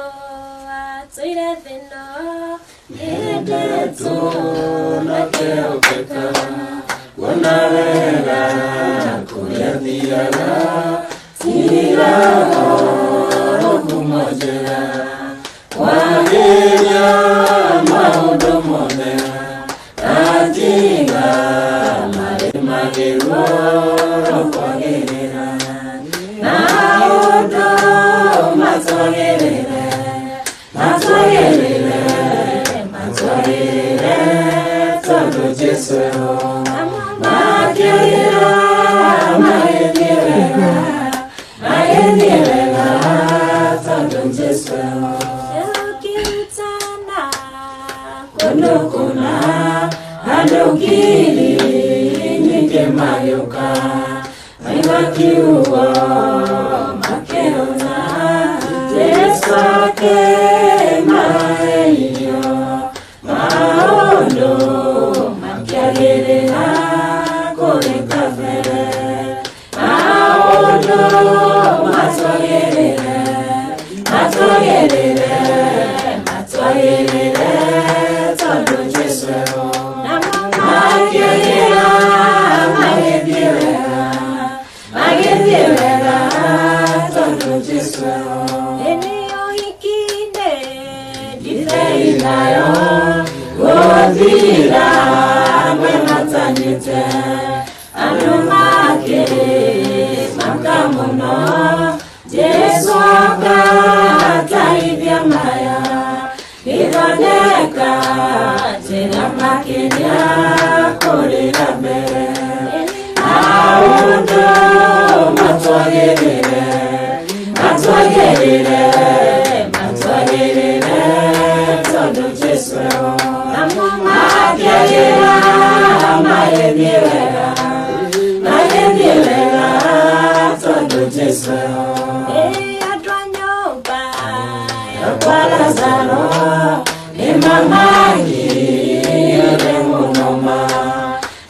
atũire thĩ-ĩno, endetwo na kĩhokeka, kuona wega kũrĩa thiaga, tigagwo ngumo njega, kwagĩria maũndũ mothe, na njiga marĩ magĩrwo kwagĩrĩra, maũndũ matwagĩrĩre, matwagĩrĩre, matwagĩrĩre, tondũ Jesũ makĩrĩra magĩthiĩ wega, magĩthiĩ wega, tondũ Jesũ ũkĩrutana kũndũ kũna, andũ ngiri nyingĩ magĩũka, maigua kiugo makĩona, Jesũ akĩmahe irio, maũndũ makĩagĩrĩra kũrĩ kabere, maũndũ matwagĩrĩre, matwagĩrĩre, matwagĩrĩre, tondũ Jesũ makĩagĩra magĩthiĩ wega, magĩthiĩ wega, tondũ Jesũ ĩnĩ ũhiki-inĩ ndibei nayo gũthira mwĩmatanyĩte, andũ makĩmaka mũno, Jesũ akataithia maya, gĩthondeka njĩra makĩria kũrĩ kabere, maũndũ matwagĩrĩre, matwagĩrĩre, matwagĩrĩre, tondũ Jesũ makĩagĩra magĩthiĩ wega, magĩthiĩ wega, tondũ Jesũ ĩ andũ a nyũmba ya kwa Lazaro nĩmamakire mũno ma,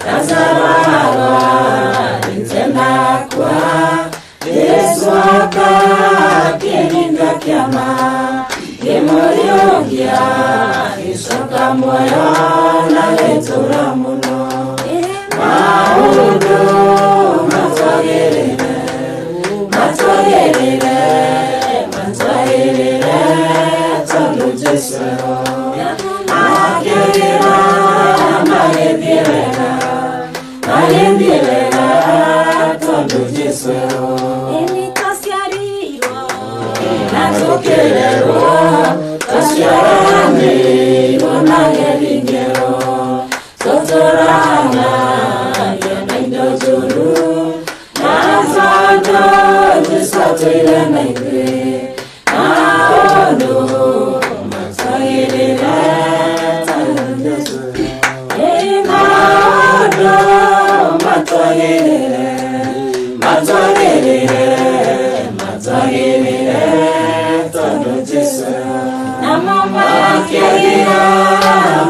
Lazaro arwarĩte na akua, Jesũ akakĩringa kĩama, kĩmũriũkia, gĩcoka muoyo na gĩtũũra mũno, maũndũ matwagĩrĩre, matwagĩrĩre, matwagĩrĩre, tondũ Jesũ makĩagĩra magĩthiĩ wega, magĩthiĩ wega, tondũ Jesũ ĩnĩ twaciarirwo na tũkĩrerwo, twaciaranĩirwo na gĩthingĩro, tũtũranagia na indo njũru, na tondũ Jesũ atũire na ithuĩ, maũndũ matwagĩrĩre, tondũ Jesũ ĩ maũndũ matwagĩrĩre, matwagĩrĩre, matwagĩrĩre, tondũ Jesũ namo makĩagĩra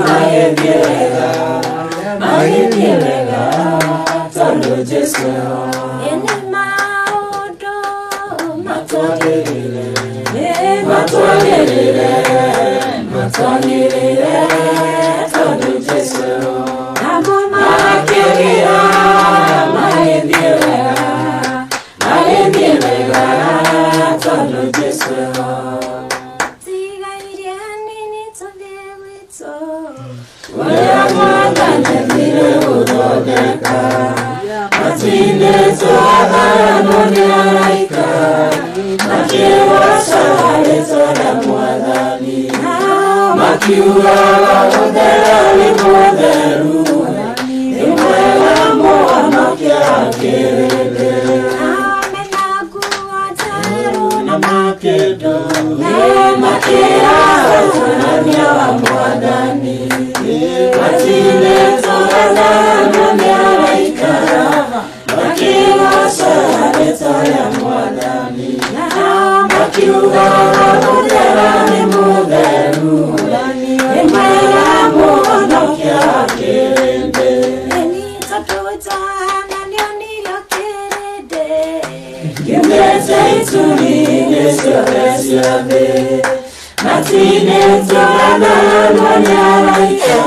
magĩthiĩ wega, magĩthiĩ wega, tondũ Jesũ ĩnĩ maũndũ matwagĩrĩre, matwagĩrĩre, matwagĩrĩre, tondũ Jesũ namo makĩagĩra magĩthiĩ wega, magĩthiĩ wega, tondũ Jesũ tigairie hanini tũthiĩ gwitũ ũrĩa Mwathani athire gũthondeka Makiugaga gũthera nĩ mũtheru, nĩ mwega mũhonokia kĩrĩndĩ. Amena nguo njerũ Na makĩndũ makĩrathania wa Mwathani, matinĩtwo na nĩ araika, makĩgooca rĩĩtwa rĩa Mwathani. Makiugaga gũthera nĩ mũtheru, nĩ mwega mũhonokia kĩrĩndĩ. Ĩni tondũ Johana nĩonirio kĩrĩndĩ. Kiumĩte ituri-inĩ ciothe cia thĩ, matinĩtwo na nĩ araika,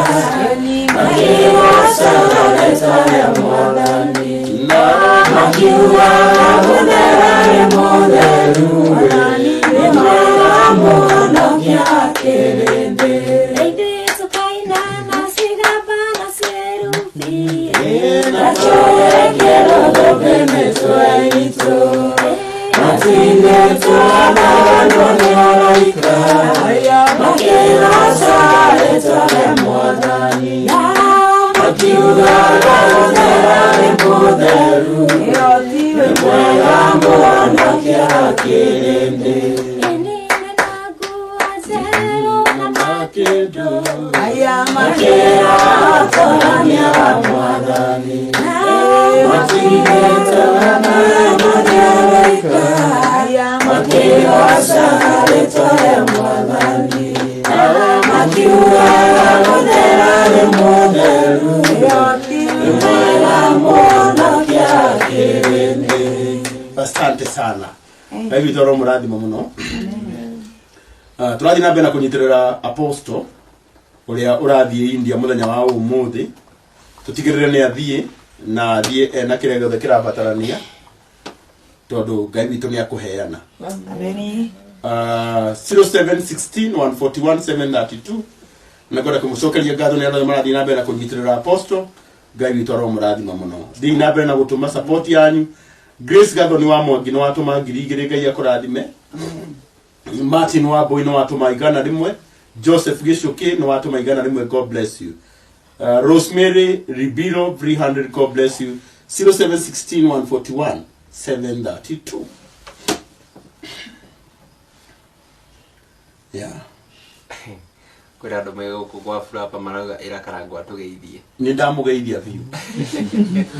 makĩgooca rĩĩtwa rĩa Mwathani. Makiugaga gũthera nĩ mũtheru, nĩ mwega mũhonokia kĩrĩndĩ. Ithuĩ tũkaina na cigaba na cerubi. Na twĩkĩrwo thũmbĩ mĩtwe itũ, matinĩtwo na nĩ araika, makĩgooca rĩĩtwa rĩa Mwathani. Makiugaga gũthera nĩ mũtheru, nĩ mwega mũhonokia kĩrĩndĩ. Ĩni mena nguo njerũ na makĩndũ. Makĩrathania wa Mwathani, matinĩtwo na nĩ araika, makĩgooca rĩĩtwa rĩa Mwathani. Makiugaga gũthera nĩ mũtheru, nĩ mwega mũhonokia kĩrĩndĩ. Asante sana. Ngai witũ aromũrathima mũno. Tũrathiĩ na mbere na kũnyitĩrĩra apostle ũrĩa ũrathiĩ India mũthenya wa ũmũthĩ. Tũtigĩrĩre nĩ athiĩ na athiĩ ena kĩrĩa gĩothe kĩrabatarania, tondũ Ngai witũ nĩ akũheana. 0716 141 732 na ngwenda kũmũcokeria ngatho nĩ andũ arĩa marathiĩ na mbere na kũnyitĩrĩra apostle. Ngai witũ aromũrathima mũno. Thiĩi na mbere na gũtũma support yanyu. Grace Gathoni wa Mwangi nĩ watũma 2000, Ngai akũrathime. Martin wa Mbui nĩ watũma 100. Joseph Gichuki nĩ watũma 100, God bless you. Rosemary Ribiro 300, God bless you. 0716 141 732. Yeah. Kwĩna andũ me gũkũ gwa Flapa marauga ĩra Karangũ atũgeithie. Nĩ ndamũgeithia biũ.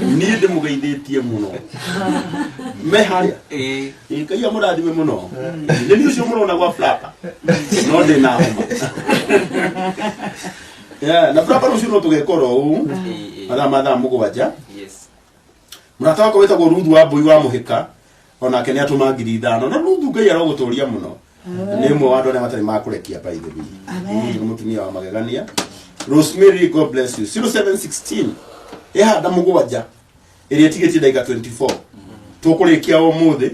Niĩ ndĩmũgeithĩtie mũno. Me harĩa. Ĩĩ. Ĩ, Ngai amũrathime mũno. Nĩ niĩ ũcio mũrona gwa Flapa. No ndĩ na homa. Yeah, na Flapa rũciũ no tũgeka oro ũũ. Ĩĩ. Mathaa ma thaa 7. Yes. Mũrata wakwa wĩtagwo Ruthu wa Mbui wa Mũhĩka, onake nĩ atũma 5000. No Ruthu Ngai arogũtũria mũno. Nĩ ũmwe wa andũ arĩa matarĩ makũrekia by the way. Ruthu nĩ mũtumia wa magegania. Rosemary, God bless you. 0716 ĩhanda 7 ĩrĩa ĩtigĩtie ndagĩka 24. Tũkũrĩkia ũmũthĩ,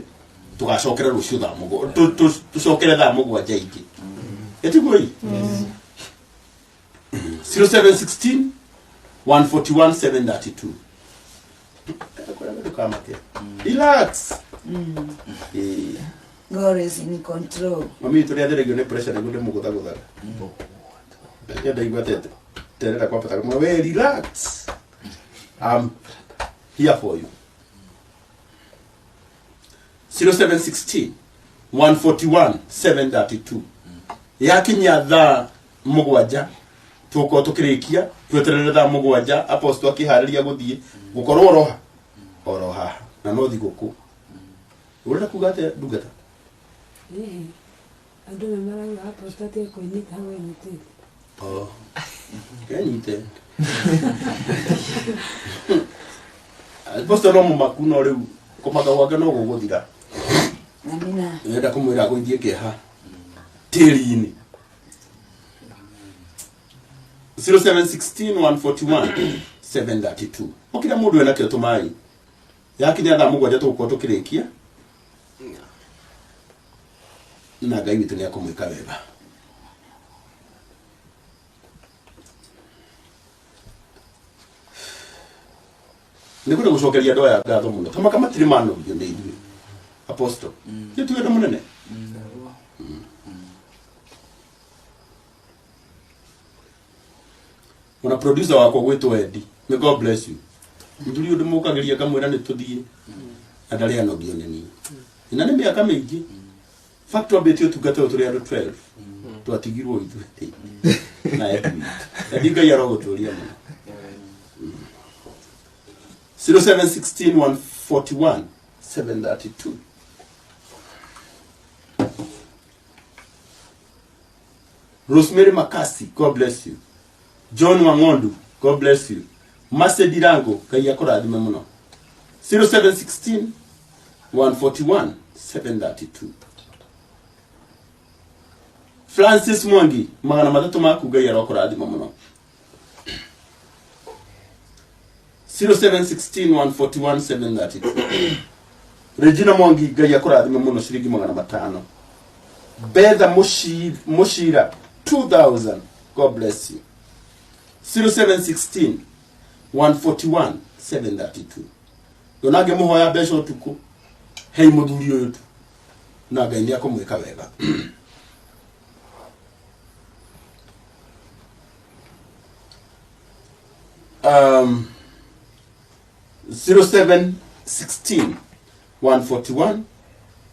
tũgacokera rũciũ thaa tũcokere thaa 7 ingĩ. Ĩtiguo ĩ? 0716 141 732. Ndũkamake. Relax. Ĩĩ. God is in control. Mami witũ nĩ athĩragio nĩ pressure nĩguo ndĩmũgũthagũthaga. Reke ndaigua terera kwa bata kamwe, we relax. I'm here for you. 0716 141 732. Yakinya thaa 7 tũgũkorwo tũkĩrĩkia, tweterere thaa 7 apostle akĩharĩria gũthiĩ gũkorwo oroha oro haha na no thigũkũ. Ũrenda kuga atĩa ndungata? Ĩĩ. Andũ nĩ marauga apostle atige kwĩnyita hau enyitĩte. Oh. Kenyite. Apostle no mũmaku no rĩu kũmaka gwake no gũgũthira. Amina. Nĩenda kũmwĩra agũithie kĩeha tĩri-inĩ. 0716 141 732. O kĩrĩa mũndũ enakĩo tũmai. Yakinya thaa 7 tũgũkorwo tũkĩrĩkia. Na Ngai witũ nĩ akũmwĩka wega. Nĩ kwenda gũcokeria andũ aya ngatho mũno. Tamaka matirĩ manogio nĩ ithuĩ. Apostle. Nĩ tuge mũnene. Ona producer wakwa gwĩtwo Eddie, may God bless you. Mũthuri ũyũ ndĩmũkagĩria ngamwĩra nĩ tũthiĩ na ndarĩ anogio nĩ niĩ. Na nĩ mĩaka mĩingĩ. Fact twambĩtie ũtungata ũyũ tũrĩ andũ 12. Twatigirwo ithuĩ na Edwin. Eddie Ngai arogũtũria mũno. 0716 141 732. Rosemary Makasi, God bless you. John Wangondu, God bless you. Mase Dirango, Ngai akũrathime mũno. 0716 141 732. Francis Mwangi, 300 maku Ngai arokũrathima mũno. 0716 141 732. Regina Mwangi, Ngai akũrathime mũno ciringi 500. Betha Mushira 2000, God bless you. 0716 141 732. Ndonange muhoya mbeca ũtukũ hei mũthuri ũyũ tu na Ngai nĩ akũmwĩka wega. 0716 141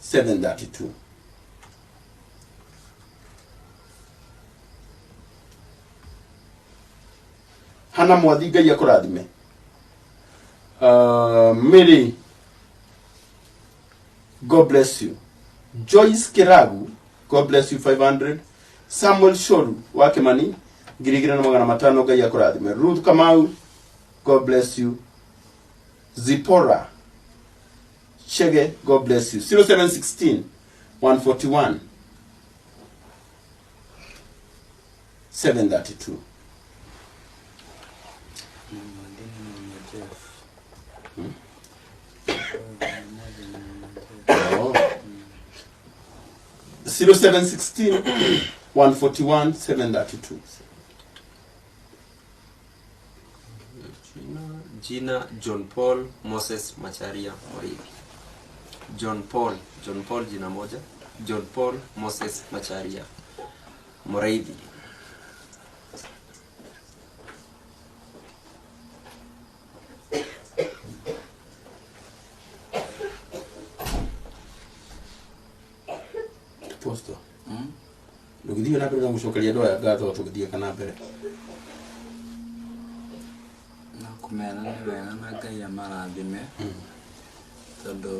732. Hana Mwathi, Ngai akũrathime. Mary, God bless you. Joyce Kiragu, God bless you 500. Samuel Shoru wa Kimani 2500, Ngai akũrathime. Ruth Kamau, God bless you. Zipporah Chege, God bless you. 0716 141 732. Oh. 0716 141 732. Jina John Paul Moses Macharia Muriithi. John Paul jina moja. John Paul Moses Macharia Muriithi. Posto. Ndũgĩthiĩ na mbere na gũcokeria andũ aya ngatho tũgĩthiĩ kana mbere. Na kũmera nĩ wega na Ngai amarathime tondũ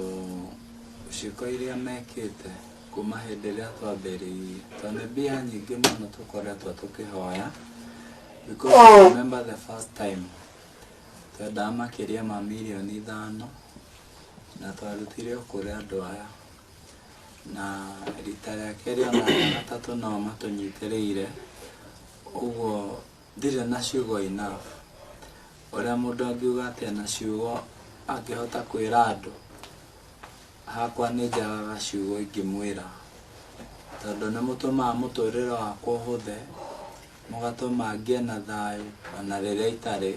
ciĩko iria mekĩte kuma hĩndĩ ĩrĩa twambĩrĩirie tondũ nĩ mbia nyingĩ mũno tũkoretwo tũkĩhoya, because I remember the first time twendaga makĩria ma mirioni 5 na twarutire o kũrĩ andũ aya, na rita rĩa kerĩ ona rĩa gatatũ no matũnyitĩrĩire ũguo ndirĩ na ciugo enough ũrĩa mũndũ angiuga atĩa na ciugo angĩhota kwĩra andũ. Hakwa nĩ njagaga ciugo ingĩmwĩra tondũ nĩ mũtũmaga mũtũrĩre wakwa ũhũthe, mũgatũma ngĩe na thayũ ona rĩrĩa itarĩ,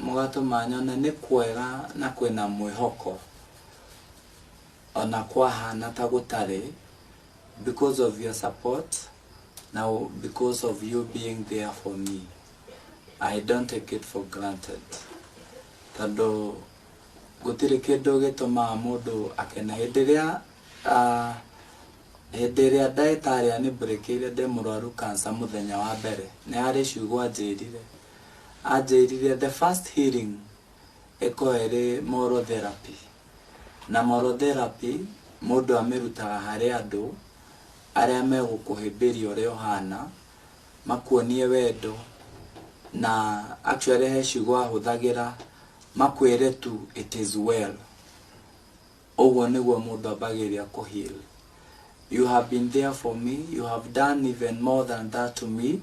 mũgatũma nyone nĩ kwega na kwĩna mwĩhoko ona kwahana ta gũtarĩ, because of your support, now because of you being there for me. I don't take it for granted tondũ gũtirĩ kĩndũ gĩtũmaga mũndũ akene. Hĩndĩ ĩrĩa ndagĩtarĩ anĩmbũrĩkĩire ndĩ mũrwaru cancer mũthenya wa mbere, nĩ harĩ ciugo anjĩrire the first healing ĩkorwo ĩrĩ moral therapy, na moral therapy mũndũ amĩrutaga harĩ andũ arĩa megũkũhĩmbĩria ũrĩa ũhana, makuonie wendo, na actually he ciugo ahũthagĩra makwĩre tu it is well. Ũguo nĩguo mũndũ ambagĩrĩria kũ heal. You have been there for me, you have done even more than that to me.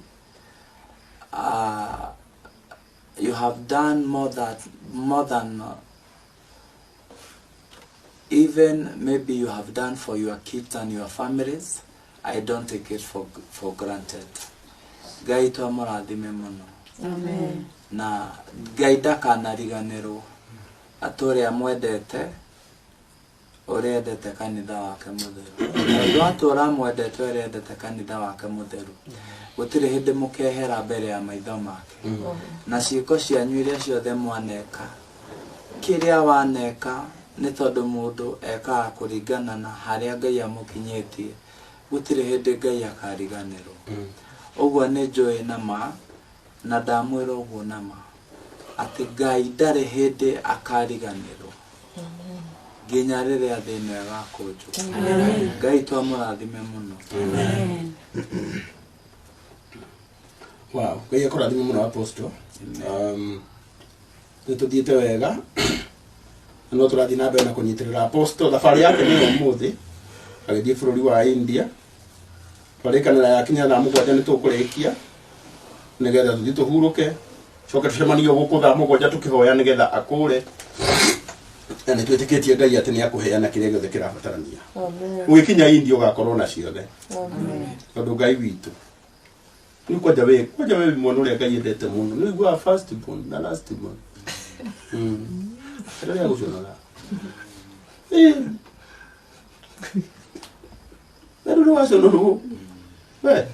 You have done more than even maybe you have done for your kids and your families. I don't take it for granted. Ngai twamũrathime mũno. Amen. Na Ngai ndakanariganĩrwo atũrĩa mwendete, Ũrĩa endete kanitha wake mũtheru. Tondũ atũũra amwendete ũrĩa endete kanitha wake mũtheru, gũtirĩ hĩndĩ mũkehera mbere ya maitho make. Na ciĩko cianyu iria ciothe mwaneka, kĩrĩa waneka nĩ tondũ mũndũ ekaga kũringana na harĩa Ngai amũkinyĩtie, gũtirĩ hĩndĩ Ngai akariganĩrwo. Ũguo nĩ njũĩ na ma, na ndamwĩra ũguo na ma, atĩ Ngai ndarĩ hĩndĩ akariganĩrwo nginya rĩrĩa thĩ ĩno ĩgakũnjwo. Ngai twamũrathime mũno. Wow, Ngai akũrathime mũno apostle. Nĩ tũthiĩte wega na no tũrathiĩ na mbere na kũnyitĩrĩra apostle. Thabarĩ yake nĩ ũmũthĩ agĩthiĩ bũrũri wa India. Twarĩkanĩra yakinya thaa 7 nĩ tũkũrĩkia nĩgetha tũthiĩ tũhurũke, coke tũcemanie gũkũ thaa 7 tũkĩhoya nĩgetha akũre. Na nĩ twĩtĩkĩtie Ngai atĩ nĩ akũheana kĩrĩa gĩothe kĩrabatarania. Ũgĩkinya India ũgakorwo na ciothe. Tondũ Ngai witũ nĩ kwanja we mwana ũrĩa Ngai endete mũno. Nĩ ũiguaga first born na last born. Rĩrĩa gũconora. Na rĩu waconorwo. We.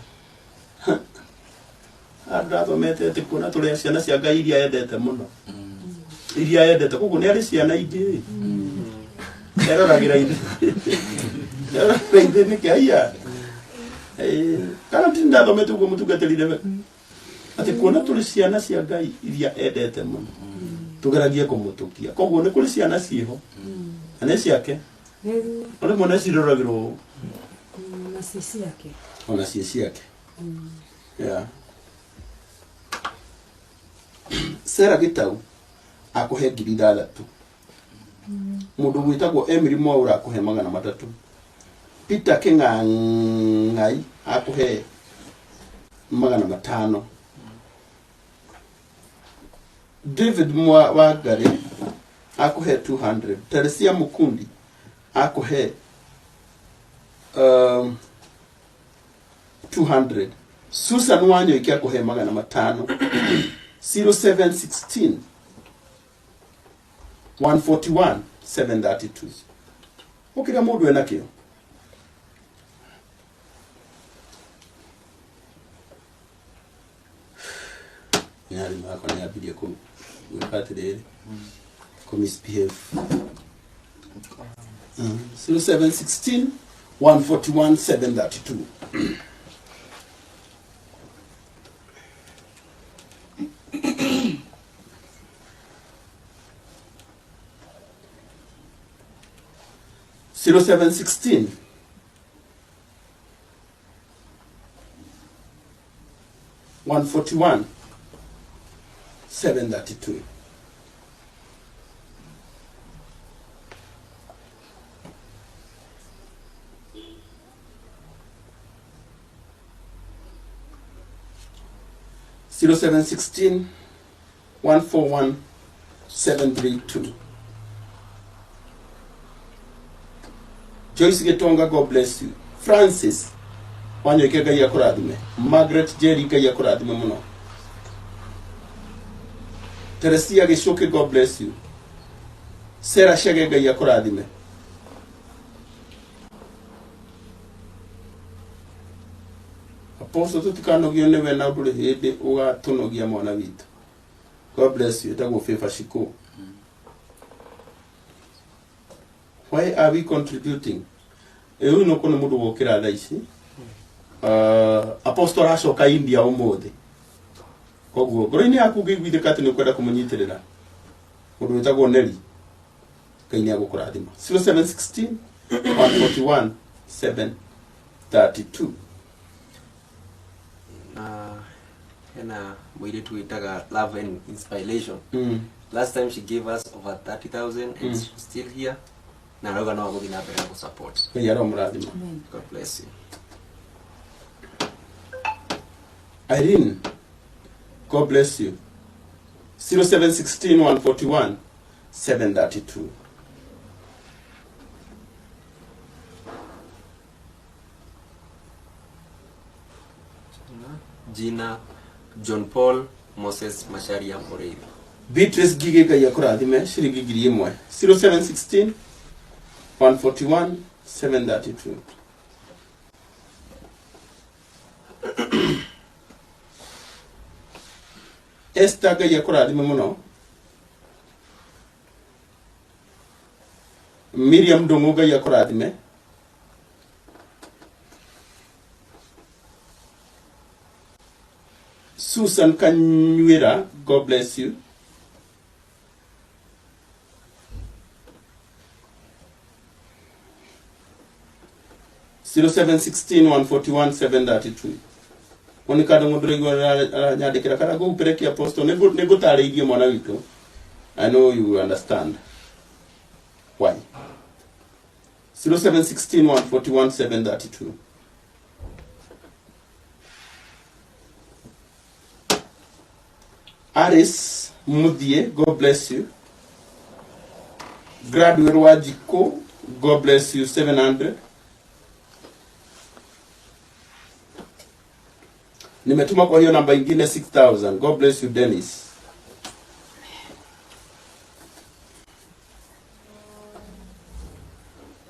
Andũ athomete atĩ kuona tũrĩ ciana cia Ngai iria endete mũno. Iria endete koguo nĩ arĩ ciana ingĩ. Eroragĩra ithe. Eroragĩra ithe nĩkĩ aya. Kana ti ndathomete ũguo mũtungatĩrire we. Atĩ kuona tũrĩ ciana cia Ngai iria endete mũno. Tũgeragie kũmũtũkia. Koguo nĩ kũrĩ ciana ciĩho. Na nĩ ciake. Ũrĩ mwana ciroragĩrwo. Na ciĩ ciake. Ona ciĩ ciake. Yeah. Sarah Gitau akũhe 6,000. Mũndũ gwĩtagwo Emily Mwaura akũhe 300. Peter King'ang'ai akũhe 500. David Wangari akũhe 200. Teresia Mukundi akũhe 200. Susan Wanyoike akũhe 500. 0716 141 732. Ũkĩrĩa mũndũ ena kĩo. Nyari makwa nĩ ambirie gwĩka atĩrĩrĩ, kũ misbehave. 0716 141 732. 0716 141 732. 0716 141 732. Joyce Gitonga, God bless you. Francis Wanyoike, Ngai akũrathime. Margaret Jerry, Ngai akũrathime mũno. Teresia Gicuki, God bless you. Sarah Shege, Ngai akũrathime. Apostle tũtikanogio nĩwe na ndũrĩ hĩndĩ ũgatũnogia mwana witũ. God bless you. Ĩtagwo Favor Shiko. Why are we contributing? Ũyũ no kũnĩ mũndũ wokĩra thaa ici. Apostle aracoka India ũmũthĩ. Koguo ngoro-inĩ yaku ũngĩiguithĩka atĩ nĩ ũkwenda kũmũnyitĩrĩra, mũndũ wĩtagwo Nelly, Ngai nĩ agũkũrathima. 0716 141 732. Na hena mũirĩtu wĩtaga Love and Inspiration. Last time she gave us over 30,000 and she's still here. Na arauga no agũthiĩ na mbere na gũsupport. Ngai aromũrathima. God bless you. Irene, God bless you. 0716 141 732. Gina John Paul Moses Macharia Mureithi. Beatrice Gige, Ngai akũrathime ciringi 1,000. 0716 141 732. Esther Ngai akũrathime mũno. Miriam Ndung'u Ngai akũrathime. Susan Kanyuira, God bless you. 0716 141 732. Monica Ndung'u ndĩraigua aranyandĩkĩra kana ngũgũperekia apostle. Nĩngũtarĩirie mwana witũ. I know you will understand why. 0716 141 732. Aris Muthie, God bless you. Gradwell Wajiko, God bless you, 700. Nimetuma kwa hiyo namba ingine 6000. God bless you, Dennis.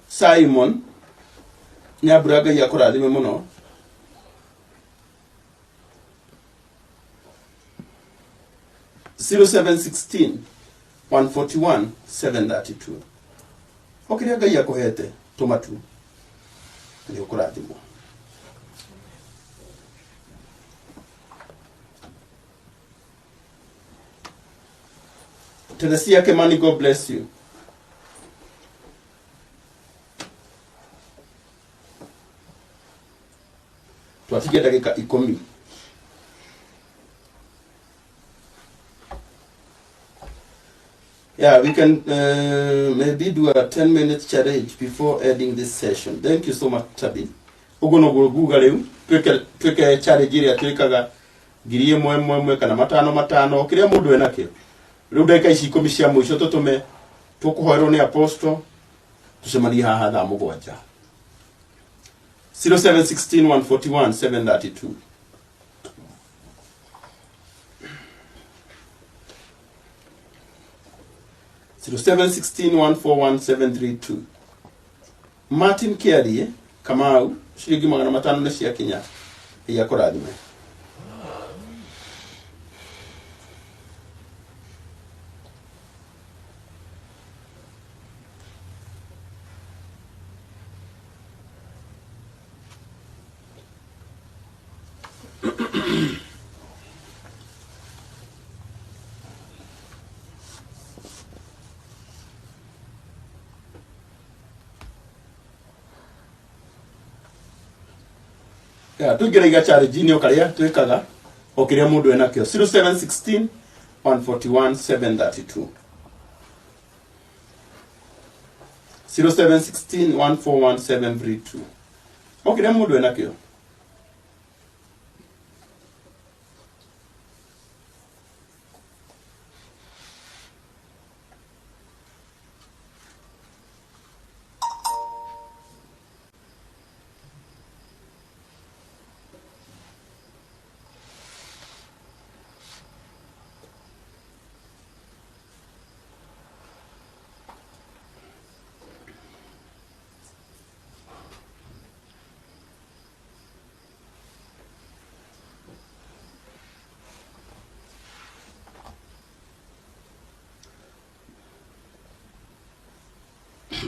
Simon Nyabura, Ngai akũrathime mũno. 0716 141 732. O kĩrĩa Ngai akũhete, tũma tu, nĩ ũkũrathimwo. Teresia Kemani, God bless you. Twatigia ndagĩka 10. Yeah, we can maybe do a 10 minute challenge before ending this session. Thank you so much, Tabi. Ũguo noguo nguga rĩu twĩke challenge ĩrĩa twĩkaga 1000 ĩmwe ĩmwe kana matano matano, kĩrĩa mũndũ enakĩo. Rĩu ndagĩka ici 10 cia mũico tũtũme tũkũhoerwo nĩ apostle, tũcemanie haha thaa 7. 0716 141 732. 0716 141 732. Martin Kiarie Kamau, ciringi 500 nĩ ciakinya, Ngai akũrathime. Ya tũingĩre iga challenge-inĩ o karĩa twĩkaga, o kĩrĩa mũndũ enakĩo. 0716 141 732. 0716 141 732. O kĩrĩa mũndũ enakĩo.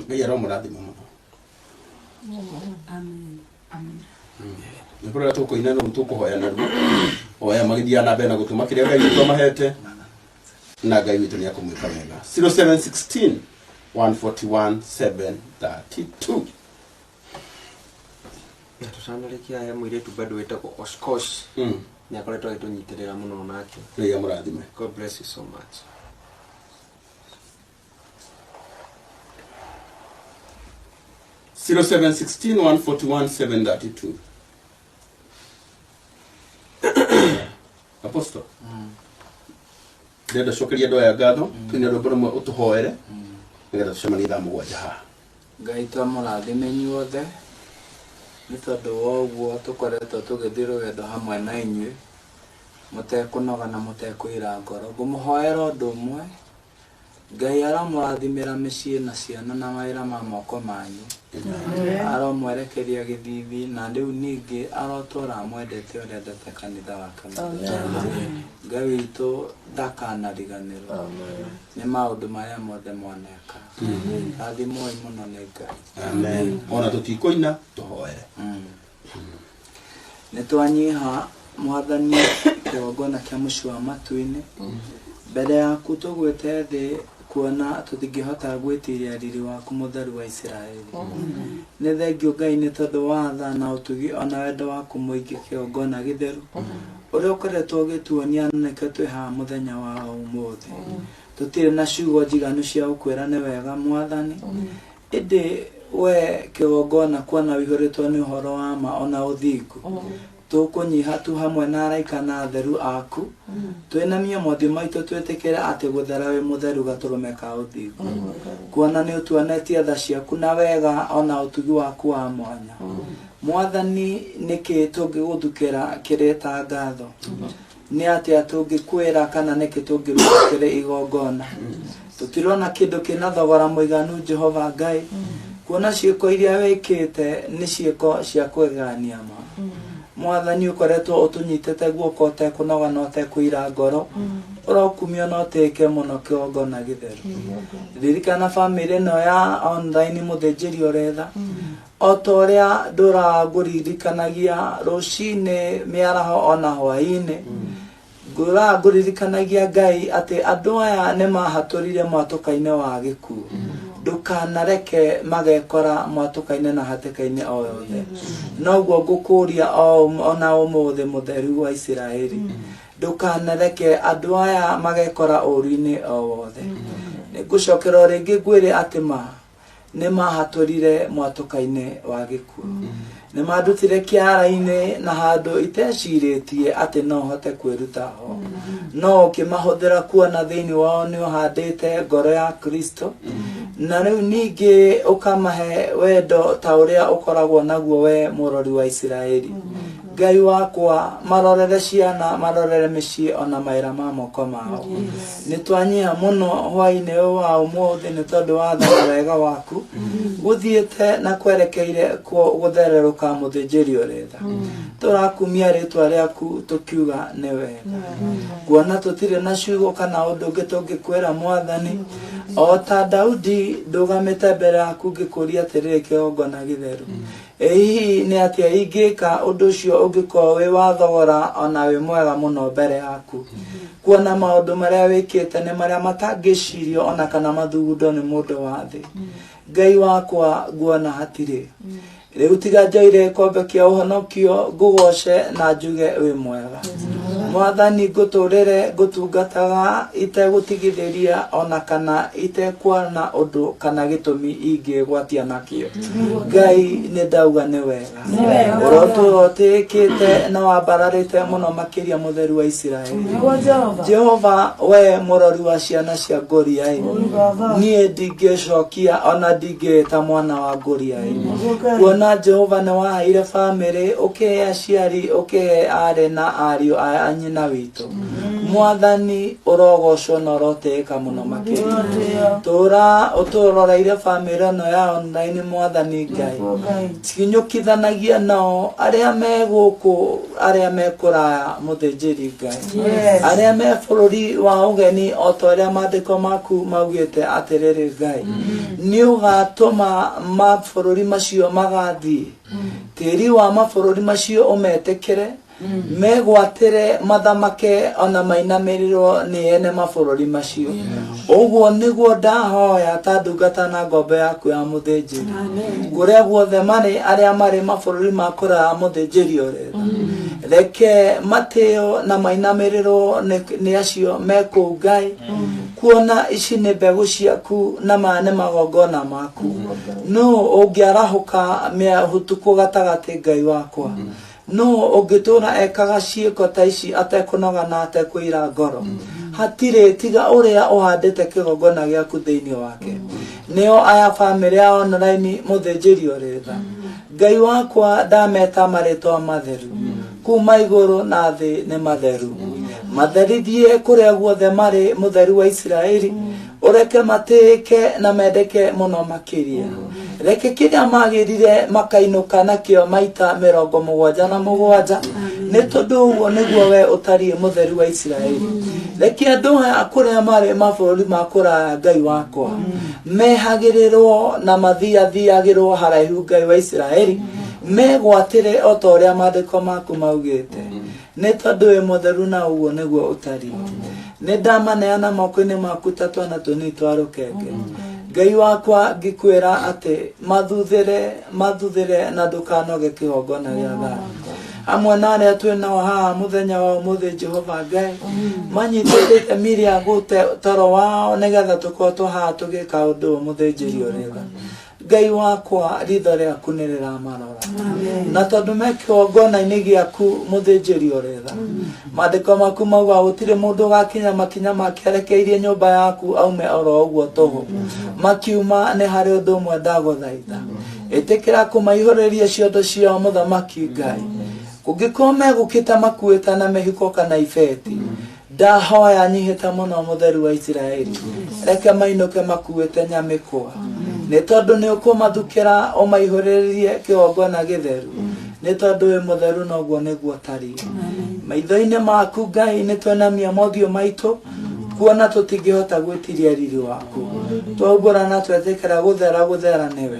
Ngai aromũrathima mũno. Amen. Amen. Nĩ kũrĩa tũkũina no tũkũhoya naruo o aya magĩthiaga na mbere na gũtũma kĩrĩa Ngai witũ amahete, na Ngai witũ nĩ akũmwĩka wega. 0716 141 732. Na tũtanarĩkia, he mũirĩtu bado wĩtagwo Oshkosh. Nĩ akoretwo agĩtũnyitĩrĩra mũno nake. Ngai amũrathime. God bless you so much. 0716 141 732. Apostle, ndĩrenda cokeria andũ aya ngatho, twĩna rwĩmbo rũmwe ũtũhoere nĩgetha tũcemanie thaa 7 haha. Ngai twamũrathime inyuothe nĩ tondũ wa ũguo tũkoretwo tũgĩthiĩ rũgendo hamwe na inyuĩ mũtekũnoga na mũtekwĩra ngoro. Ngũmũhoera ũndũ ũmwe, Ngai aramũrathimĩra mĩciĩ na ciana na mawĩra ma moko manyu. Aromwerekeria gĩthithi na rĩu ningĩ arotũra amwendete ũrĩa endete kanitha wake mũtheru. Ngai witũ ndakanariganĩrwo nĩ maũndũ marĩa mothe mwaneka. Rathimwoi mũno nĩ Ngai. Amen. Ona tũtikũina tũhoere. Nĩ twanyiha mwathani kĩgongona kĩa mũciĩ wa matu-inĩ mbere yaku tũgwĩte thĩ kuona tũtingĩhota gwĩtiria riri waku mũtheru wa Isiraeli. Nĩ thengio Ngai nĩ tondũ wa tha na ũtugi ona wendo waku mũingĩ kĩgongona gĩtheru ũrĩa ũkoretwo ũgĩtuonia na nĩkĩo twĩ haha mũthenya wa ũmũthĩ. Tũtirĩ na ciugo njiganu cia gũkwĩra nĩ wega mwathani, ĩndĩ we kĩgongona kuona wĩihũrĩtwo nĩ ũhoro wa ma ona ũthingu, tũkũnyiha tu hamwe na araika na atheru aku, twĩnamie mothiũ maitũ twĩtĩkĩre atĩ gũthera wĩ mũtheru gatũrũme ka ũthingu, kuona nĩ ũtuonetie tha ciaku na wega ona ũtugi waku wa mwanya. Mwathani, nĩkĩ tũngĩgũthukĩra kĩrĩ ta ngatho? Nĩ atĩa tũngĩkwĩra kana nĩkĩ tũngĩruta kĩrĩ igongona? Tũtirona kĩndũ kĩna thogora mũiganu Jehova Ngai, kuona ciĩko iria wĩkĩte nĩ ciĩko cia kwĩgania ma. Mwathani, ũkoretwo ũtũnyitĩte guoko ũtekũnoga na ũtekũira ngoro, ũrokumio na ũtĩĩke mũno kĩgongona gĩtheru. Ririkana bamĩrĩ ĩno ya online mũthĩnjĩri ũretha, o ta ũrĩa ndũrangũririkanagia rũcinĩ mĩaraho ona hwaĩ-inĩ, ngũririkanagia Ngai atĩ andũ aya nĩ mahatũrire mwatũka-inĩ wa gĩkuũ. Ndũkanareke magekora mwatũka-inĩ na hatĩka-inĩ o yothe. Noguo ngũkũria ona ũmũthĩ mũtheru wa Isiraeli, ndũkanareke andũ aya magekora ũũru-inĩ o wothe. Nĩngũcokera o rĩngĩ ngwĩre atĩ ma nĩ mahatũrire mwatũka-inĩ wa gĩkuũ. Nĩ mandutire kĩara-inĩ na handũ itecirĩtie atĩ no hote kwĩruta ho, no ũkĩmahũthĩra kuona thĩinĩ wao nĩ ũhandĩte ngoro ya Kristo, na rĩu ningĩ ũkamahe wendo ta ũrĩa ũkoragwo naguo we mũrori wa Isiraeli. Ngai wakwa, marorere ciana, marorere mĩciĩ ona mawĩra ma moko mao. Nĩ twanyiha mũno hwaĩ-inĩ ũyũ wa ũmũthĩ nĩ tondũ wa tha na wega waku gũthiĩte na kwerekeire gũthererũka mũthĩnjĩri ũretha. Tũrakumia rĩtwa rĩaku tũkiuga nĩ wega, kuona tũtirĩ na ciugo kana ũndũ ũngĩ tũngĩkwĩra mwathani. O ta Daudi ndũgamĩte mbere yaku ngĩkũria atĩrĩrĩ kĩgongona gĩtheru, ĩ hihi nĩ atĩa ingĩka ũndũ ũcio ũngĩkorwo wĩ wa thogora ona wĩ mwega mũno mbere yaku, kuona maũndũ marĩa wĩkĩte nĩ marĩa matangĩcirio ona kana mathugundo nĩ mũndũ wa thĩ. Ngai wakwa, nguona hatirĩ rĩu tiga njoire gĩkombe kĩa ũhonokio ngũgoce na njuge wĩ mwega. Mwathani, ngũtũrĩre ngũtungataga itegũtigithĩria ona kana itekuona ũndũ kana gĩtũmi ingĩgwatia nakĩo. Ngai, nĩ ndauga nĩ wega, ũrotũra ũtĩĩkĩte na wambararĩte mũno makĩria mũtheru wa Isiraeli. Jehova, we mũrori wa ciana cia ngũriai, niĩ ndingĩcokia ona ndingĩĩta mwana wa ngũriai, kuona Jehova nĩ waheire bamĩrĩ, ũkĩhe aciari, ũkĩhe aarĩ na ariũ a nyina witũ. Mwathani, ũrogocwo na ũrotĩĩka mũno makĩria. Tũra ũtũroreire bamĩrĩ ĩno ya online mwathani Ngai, kinyũkithanagia nao arĩa me gũkũ, arĩa me kũraya mũthĩnjĩri Ngai, arĩa me bũrũri wa ũgeni, o ta ũrĩa maandĩko maku maugĩte atĩrĩrĩ Ngai, nĩ ũgatũma mabũrũri macio magathiĩ, tĩri wa mabũrũri macio ũmetĩkĩre, megwatĩre mathamake ona mainamĩrĩrwo nĩ ene mabũrũri macio. Ũguo nĩguo ndahoya ta ndungata na ngombo yaku ya mũthĩnjĩri, kũrĩa guothe marĩ, arĩa marĩ mabũrũri ma kũraya mũthĩnjĩri ũretha, reke matĩo na mainamĩrĩrwo nĩ acio me kũu Ngai, kuona ici nĩ mbegũ ciaku na maya nĩ magongona maku. No ũngĩarahũka mĩhutukũ gatagatĩ Ngai wakwa, no ũngĩtũra ekaga ciĩko ta ici atekũnoga na atekũira ngoro? Hatirĩ tiga ũrĩa ũhandĩte kĩgongona gĩaku thĩinĩ wake. Nĩo aya bamĩrĩ ya online mũthĩnjĩri ũretha. Ngai wakwa, ndameta marĩtwa matheru kuma igũrũ na thĩ nĩ matheru. Matherithie kũrĩa guothe marĩ mũtheru wa Isiraeli. Ũreke matĩĩke na mendeke mũno makĩria. Reke kĩrĩa magĩrire makainũka nakĩo maita 77, nĩ tondũ ũguo nĩguo we ũtariĩ mũtheru wa Isiraeli. Reke andũ aya kũrĩa marĩ mabũrũri ma kũraya, Ngai wakwa, mehagĩrĩrwo na mathiathiagĩrwo haraihu, Ngai wa Isiraeli, megwatĩre o ta ũrĩa maandĩko maku maugĩte, nĩ tondũ wĩ mũtheru na ũguo nĩguo ũtariĩ. Nĩ ndamaneana moko-inĩ maku ta twana tũnini twa rũkenge, Ngai wakwa, ngĩkwĩra atĩ mathuthĩre, mathuthĩre na ndũkanoge kĩgongona gĩa thayũ hamwe na arĩa twĩ nao haha mũthenya wa ũmũthĩ. Jehova Ngai, manyitĩte itemi rĩa gũte toro wao nĩgetha tũkorwo tũ haha tũgĩka ũndũ ũyũ. Mũthĩnjĩri ũrĩa, Ngai wakwa, ritho rĩaku nĩ rĩramarora, na tondũ me kĩgongona-inĩ gĩaku, mũthĩnjĩri ũrĩa, maandĩko maku mauga gũtirĩ mũndũ ũgakinya makinya make arekeirie nyũmba yaku aume oro ũguo tũhũ. Makiuma nĩ harĩ ũndũ ũmwe ndagũthaitha, ĩtĩkĩra kũmaihũrĩria ciondo ciao, mũthamaki Ngai. Kũngĩkorwo megũkĩte makuĩte na mĩhuko kana ibeti, ndahoya nyihĩte mũno, mũtheru wa Isiraeli, reke mainũke makuĩte nyamĩkwa, nĩ tondũ nĩ ũkũmathukĩra ũmaihũrĩrie kĩgongona gĩtheru, nĩ tondũ wĩ mũtheru noguo nĩguo tariĩ maitho-inĩ maku. Ngai, nĩ twenamia mothiũ maitũ kuona tũtingĩhota gwĩtiria riri waku. Twaumbũra na twetĩkĩra gũthera, gũthera nĩwe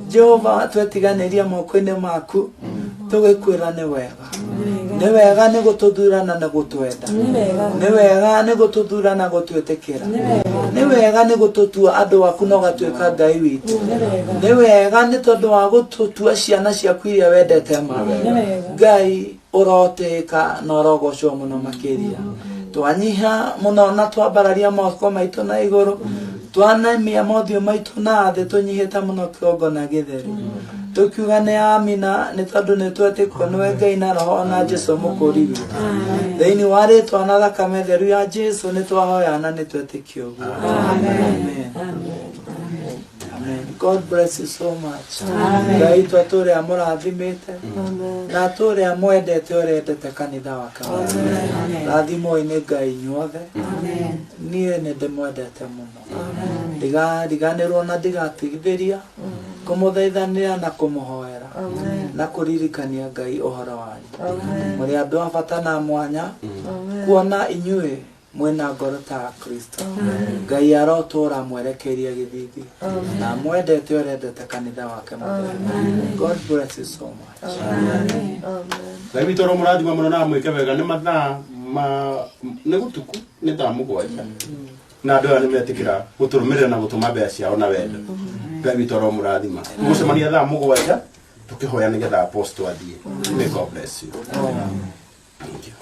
Jehova. Twetiganĩria moko-inĩ maku tũgĩkwĩra nĩ wega, nĩ wega nĩ gũtũthura na nĩ gũtwenda, nĩ wega nĩ gũtũthura na gũtwĩtĩkĩra, nĩ wega nĩ gũtũtua andũ aku na ũgatuĩka Ngai witũ, nĩ wega nĩ tondũ wa gũtũtua ciana ciaku iria wendete ma. Ngai, ũrotĩka na ũrogocwo mũno makĩria. Twanyiha mũno na twambararia moko maitũ na igũrũ, twanamia mothiũ maitũ na thĩ tũnyihĩte mũno kĩgongona gĩtheru, tũkiuga nĩ amina, nĩ tondũ nĩ twetĩkwo nĩwe Ngai na Roho na Jesu mũkũri witũ. Thĩinĩ wa rĩtwa na thakame theru ya Jesu nĩ twahoya na nĩ twetĩkia ũguo. Amen. Amen. God bless you so much. Ngai witũ atũre amũrathimĩte na atũre amwendete ũrĩa endete kanitha wake. Rathimoi nĩ Ngai inyuothe. Niĩ nĩ ndĩmwendete mũno. Ndigariganĩrwo na ndigatigithĩria kũmũthaithanĩra na kũmũhoera na kũririkania Ngai ũhoro wanyu. Mũrĩ andũ a bata na mwanya, kuona inyuĩ mwĩna ngoro ta ya Kristo. Ngai arotũra mwerekeirie gĩthithi na mwendete ũrĩa endete kanitha wake mũtheru. God bless you so much. Ngai witũ aromũrathima mũno na amwĩke wega. Nĩ mathaa ma nĩ gũtuku, nĩ thaa 7, na andũ aya nĩ metĩkĩra gũtũrũmĩrĩra na gũtũma mbeca ciao na wendo. Ngai witũ aromũrathima. Tũgũcemania thaa 7 tũkĩhoya nĩgetha apostle athiĩ. May God bless you. Thank you.